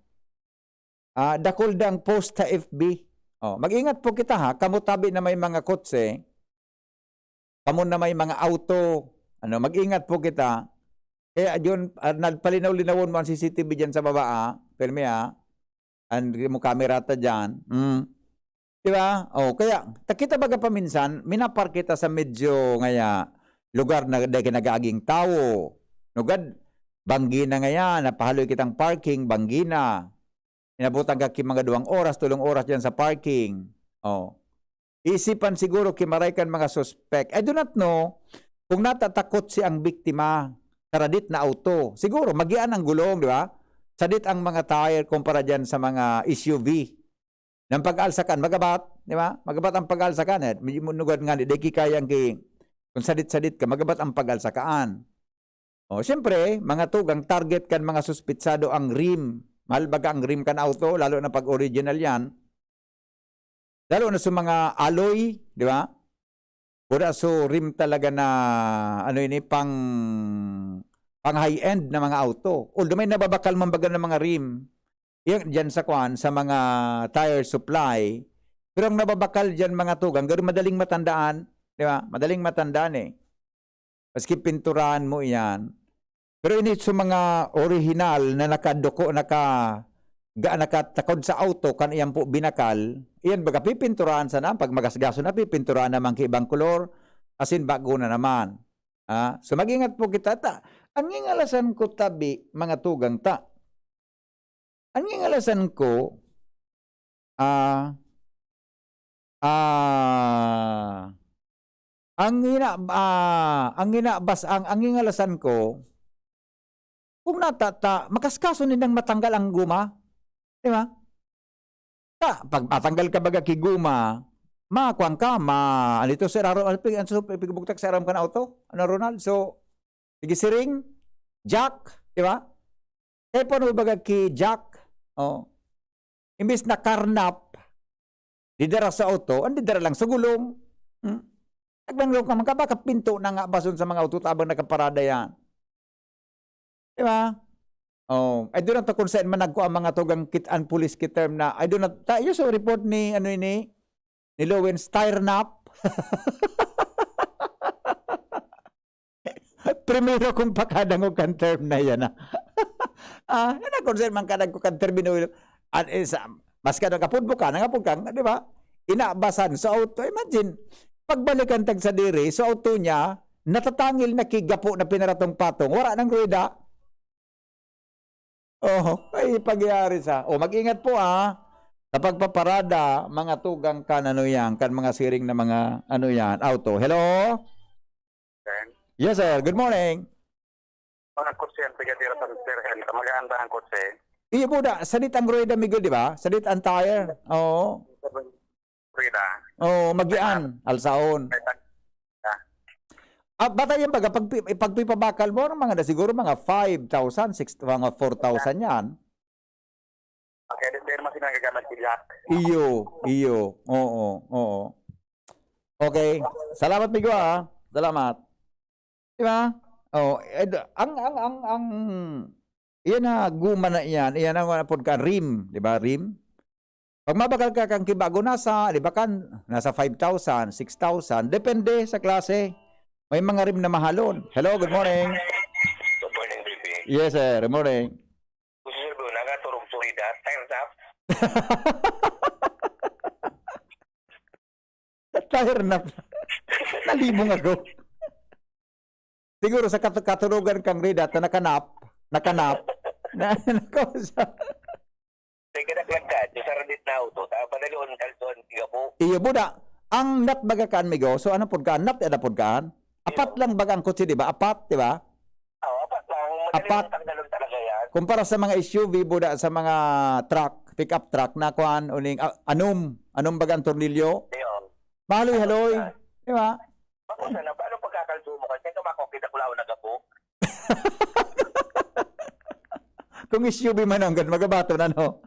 ah, dakul da ang post sa F B. Oh, mag-ingat po kita, ha? Kamo tabi na may mga kotse, kamo na may mga auto, ano, mag-ingat po kita. Kaya yun, ah, nagpalinaw-linawon mo ang C C T V dyan sa baba, ah. Pirmi, ah. Ang mo kamera ta dyan. Mm. Di ba? Oh, kaya, takita baga paminsan, minapar kita sa medyo ngaya lugar na dai nag-aaging tawo. Nugad, banggi na ngaya, napahaloy kitang parking, banggi na. Inabutan ka ki mga duwang oras, tulong oras dyan sa parking. Oh. Isipan siguro ki maray kan mga suspek. I do not know kung natatakot si ang biktima sa radit na auto. Siguro, magian ang gulong, di ba? Sadit ang mga tire kumpara dyan sa mga S U V. Nang pag-alsakan, magabat, di ba? Magabat ang pag-alsakan, eh. Medyo munugad nga, di, di ki kayang ki, kung sadit-sadit ka, magabat ang pag-alsakaan. O, siyempre, mga tugang, target kan mga suspitsado ang rim. Mahal baga ang rim kan auto, lalo na pag original yan. Lalo na sa mga alloy, di ba? Wala, so rim talaga na, ano ini, pang, pang high-end na mga auto. Although may nababakal man baga ng mga rim, yan, dyan sa kwan, sa mga tire supply. Pero ang nababakal dyan, mga tugang, garo madaling matandaan, di ba? Madaling matandaan eh. Maski pinturahan mo iyan. Pero ini sa mga orihinal na nakaduko, naka-, ga-, nakatakod sa auto, kan iyan po binakal, iyan baga pipinturahan sana, pag magasgaso na, pipinturahan naman ki ibang kolor, asin bago na naman. Ah, so mag-ingat po kita ta. Ang ngingalasan ko tabi, mga tugang ta. Ang ngingalasan ko, ah, ah, ang ina-, ah, ang inabas-, ang, ang ngingalasan ko, kung nata-, ta-, makaskaso nindang matanggal ang guma, di ba? Ta, pag matanggal ka baga ki guma, makuan ka, ma-, ano ito, sir, aram, ano, pig-, ano, pigibugtak sa aram kan auto? Ano, Ronald? So, sige, siring, jack, di ba? Kaya paano baga ki jack? Oh. Imbis na karnap, didara sa auto, ang didara lang sa gulong. Hmm? Nagbanggong ka, magkabaka pinto na nga bason sa mga auto tabang nakaparada yan. Di ba? Oh, I do not know kung saan man nagko ang mga tugang kit-, ang police ki term na, I do not, ta-, yun sa report ni, ano ini, ni Lowens, tire nap. Primero kong pakadangog kan term na yan, ah. Ah, na-concern man ka nagko kan termino. At, eh, sa, mas ka nagapudbo ka, nangapod ka, di ba? Inabasan sa auto. Imagine, pagbalikan tag sa diri, sa auto niya, natatangil na ki gapo na pinaratong-patong. Wala nang ruweda. Oh, ay pagyari sa. Oh, mag-ingat po, ah. Sa pagpaparada, mga tugang kan ano yan, kan mga siring na mga ano yan, auto. Hello? Yes, sir. Good morning. Mga kutse ang tiga tira sa Sir Hen. Maganda ang kutse. Iyo po da, sadit ang rueda, migo, di ba? Sadit ang tire. Oo. Rida. Oo, magian, alsaon. Ah, bata yan baga, pag, pagpipabakal mo, mga na siguro mga five thousand, six, mga four thousand yan. Okay, then, then mas nagagamit si Jack. Iyo, iyo. Oo, oo. Okay. Salamat, migo, ah. Salamat. Di ba? Oh, ed, ang, ang, ang, ang, iyan na guma na iyan, iyan ang wala pod ka, rim, di ba, rim? Pag mabakal ka kang kibago nasa, di ba kan, nasa five thousand, six thousand, depende sa klase. May mga rim na mahalon. Hello, good morning. Good morning, baby. Yes, sir. Good morning. Gusto sabi ko, nakaturog sa Rida. Time's up. Tire na. Nalibong ako. Siguro sa kat- katurugan kang Rida, ta nakanap, nakanap. Na, nako, sa- Teka, naklagkat. Yung sa radit na auto. Sa padalion, kalsuan, tiga po. Iyo, buda. Ang nat baga kaan, migo? So, ano pod kaan? Nat, ano pod kaan? Apat lang baga ang kotse, di ba? Apat, di ba? Oo, apat lang. Madali Apat. Lang tanggalon talaga yan. Kumpara sa mga S U V, buda, sa mga truck, pick-up truck na kuan, uning, ah, anom, anom baga ang tornilyo? Ayun. Mahaloy-haloy. Di ba? Bako sana, paano pagkakalso mo? Kasi kamakokita ko lang nagapo. Kung S U V man ang gan, magabaton, ano?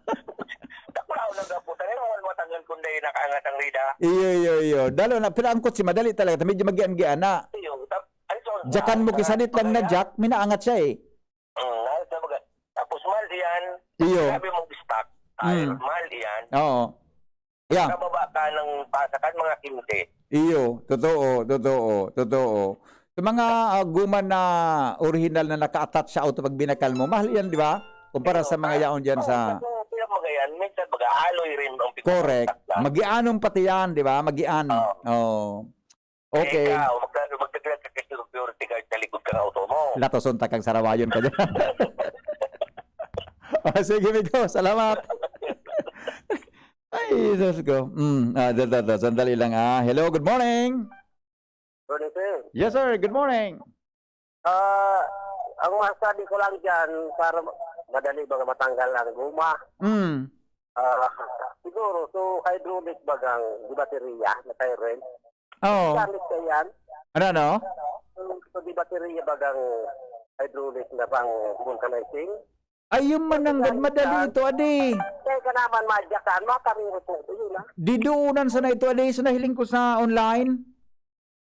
Dakulaw nagapo. Talaga naman matanggal kung dahil nakaangat ang Rida. Iyo, iyo, iyo. Dalo na, pero ang kotse, madali talaga. Medyo magian-gian na. Iyo, tap, ano to? Jakan mo, kisadit lang na jack, minaangat siya eh. Mm, ayos na baga. Tapos mahal iyan. Iyo. Sabi mong stock. Ay, Mm. mahal iyan. Oo. Yeah. Kababa ka ng pasakan, mga quince. Iyo, totoo, totoo, totoo. Sa mga ah, guma na original na naka-attach sa auto pag binakal mo, mahal yan, di ba? Kumpara sa mga yaon dyan sa... Pero magayan, minsan mag-aaloy rin ang pagkakataon. Correct. Magianon pati yan, di ba? Magian. Oo. Oh. Okay. Ikaw, magka- magdagdag ka kasi ng security guard sa likod ka ng auto mo. Latoson ta kang sarawayon ka dyan. Ah, sige, migo. Salamat. Ay, Jesus ko. Mm, ah, da, da, da, sandali lang, ah. Hello, good morning. Morning, sir. Yes, sir. Good morning. Ah, ang masabi ko lang dyan, para madali ba matanggal ang guma? Mm. Ah, siguro, so hydraulic bagang, di baterya, na tire rim? Oo. Gamit ka yan? Ano, ano? So, so di baterya bagang hydraulic na pang vulcanizing? Ay, yung mananggad, madali ito, adi. Kaya ka naman madyakan, makamiro po. Yun na. Diduunan sana ito, adi. So, nahiling ko sa online.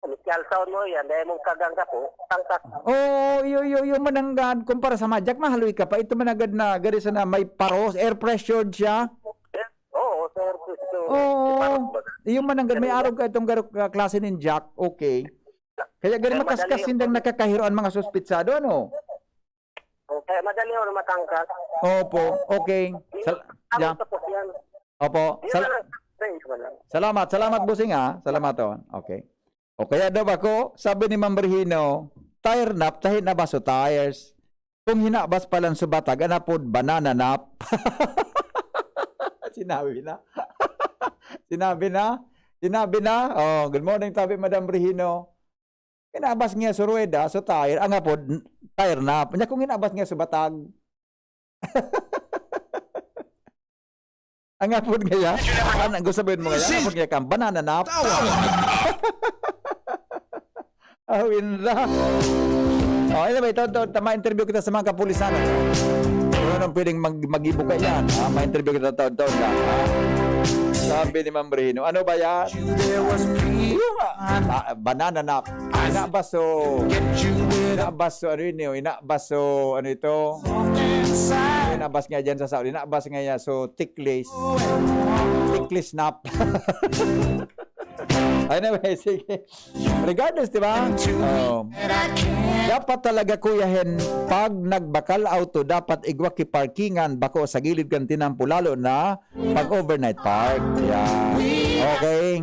Mikyal sound mo yan, dahil mong kagang ka po, tangkas. Oo, iyo, iyo, iyo, mananggad. Kumpara sa madyak, mahaloy ka pa. Ito mananggad na, gari sana may paros, air pressured siya. Oo, sir. So, Oo. parang baga. Iyo mananggad, may arog ka itong garo, klase nin jack. Okay. Kaya gari Kaya makaskas madali sindang ang- nakakahiroan mga suspitsado, ano? Okay, madali ako matangkas. Opo, okay. Sal- Ang yeah. Tapos yan. Opo. Yun Sal- lang. Thanks, wala. Salamat, salamat, bossing, ah. Salamat, oh. Okay. O kaya daw ako, sabi ni Ma'am Regino, tire nap, tahi na ba so tires? Kung hinabas palan so batag, anapod banana nap. Sinabi na. Sinabi na. Sinabi na. Oh, good morning, tabi, Madam Regino. Hinabas niya so rueda, so tire, ang apod, tire nap. Nya kung hinabas niya so batag, ang apod ngaya, ang gusto sabihin mo ngaya, ang apod ngaya kang banana nap. Awin la. Oh, anyway, taon-taon, ta, ma-interview kita sa mga kapulisan. Kung anong pwedeng mag mag-ibo ka yan. Ah, ma-interview kita taon-taon ka. Ah. Sabi ni Ma'am Brino, ano ba yan? Yung, ah, ah, banana nap. Inabaso. Inabaso, ano yun yun? Inabaso, ano ito? Inabas nga dyan sa Saudi. Inabas nga yan. So, ticklish. Ticklish nap. Anyway, sige. Regardless, di ba? Oh. Dapat talaga, Kuya Hen, pag nagbakal auto, dapat igwa ki parkingan, bako sa gilid kan tinampo, lalo na pag overnight park. Yeah. Okay.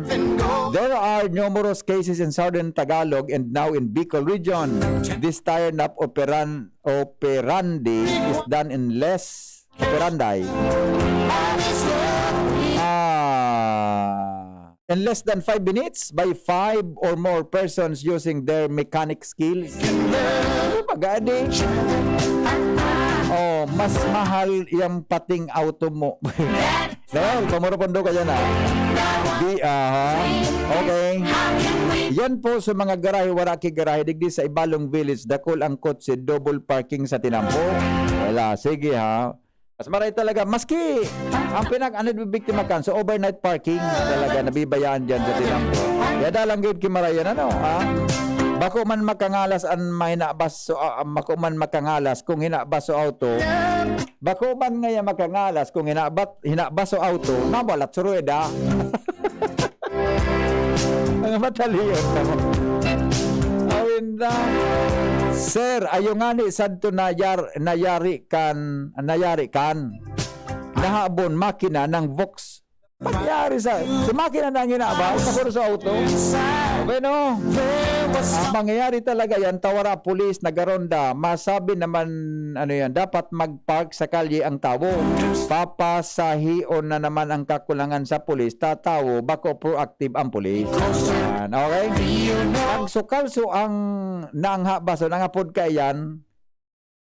There are numerous cases in Southern Tagalog and now in Bicol region. This tire nap operan operandi is done in less operandi. Ah. in less than five minutes by five or more persons using their mechanic skills. Pagani. Oh, mas mahal yung pating auto mo. Dahil, pamurapondo ka dyan, ah. Di, aha. Okay. Yan po sa mga garahe, wala ki garahe, digdi sa Ibalong Village, dakul ang kotse, double parking sa tinampo. Wala, sige ha. Mas maray talaga. Maski ang pinag-, ano, bibiktima kan, so overnight parking talaga, nabibayaan dyan sa tinampo. Kaya dalang gid ki maray yan, ano, ha? Bako man makangalas an mahinabas, so, ah, bako man makangalas kung hinabas so auto. Bako man ngaya makangalas kung hinabat, hinabas so auto, nawalat so ruweda. Mga mataliyon na mo. Awin na. Sir, ayo nga ni sadto nayar-, nayari kan, nayari kan. Nahabon, makina ng Vox. Pangyari sa, si makina na ang hinaba, sa sa auto. Bueno, ang mangyayari talaga yan, tawara, pulis, nagaronda, masabi naman, ano yan, dapat mag-park sa kalye ang tawo. Papasahion na naman ang kakulangan sa pulis, tatawo, bako proactive ang pulis. Yan, okay? Pag sukalso ang naangha, baso, nangapod ka yan,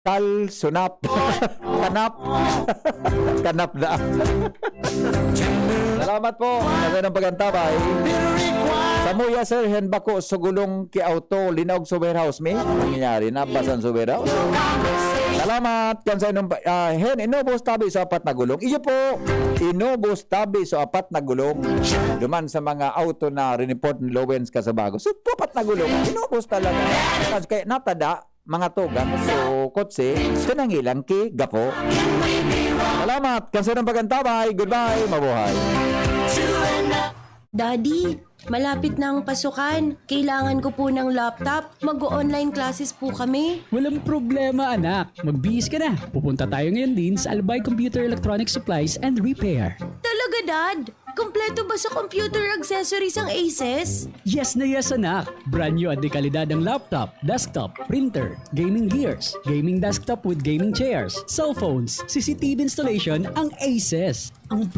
kalsunap. Kanap. Kanap na. Salamat po. Kasi ng pagantabay. Samuya, sir, hen bako sugulong ki auto, linaog sa warehouse mi. Nangyayari na, basan sa warehouse? Salamat. Kan sa inong, ah, hen, inubos tabi sa apat na gulong. Iyo po, inubos tabi sa apat na gulong. Duman sa mga auto na rineport ni Lowens Kasabago. So, apat na gulong. Inubos talaga. Kasi kaya natada, mga tugang, so, kotse, pinangilang ki gapo. Salamat. Kan sa inong pagantabay. Goodbye. Mabuhay. Daddy, malapit na ang pasukan. Kailangan ko po ng laptop. Mag-o-online classes po kami. Walang problema, anak. Magbihis ka na. Pupunta tayo ngayon din sa Albay Computer Electronic Supplies and Repair. Talaga, Dad? Kompleto ba sa computer accessories ang Aces? Yes na yes, anak. Brand new at de kalidad ang laptop, desktop, printer, gaming gears, gaming desktop with gaming chairs, cellphones, C C T V installation ang Aces. Ang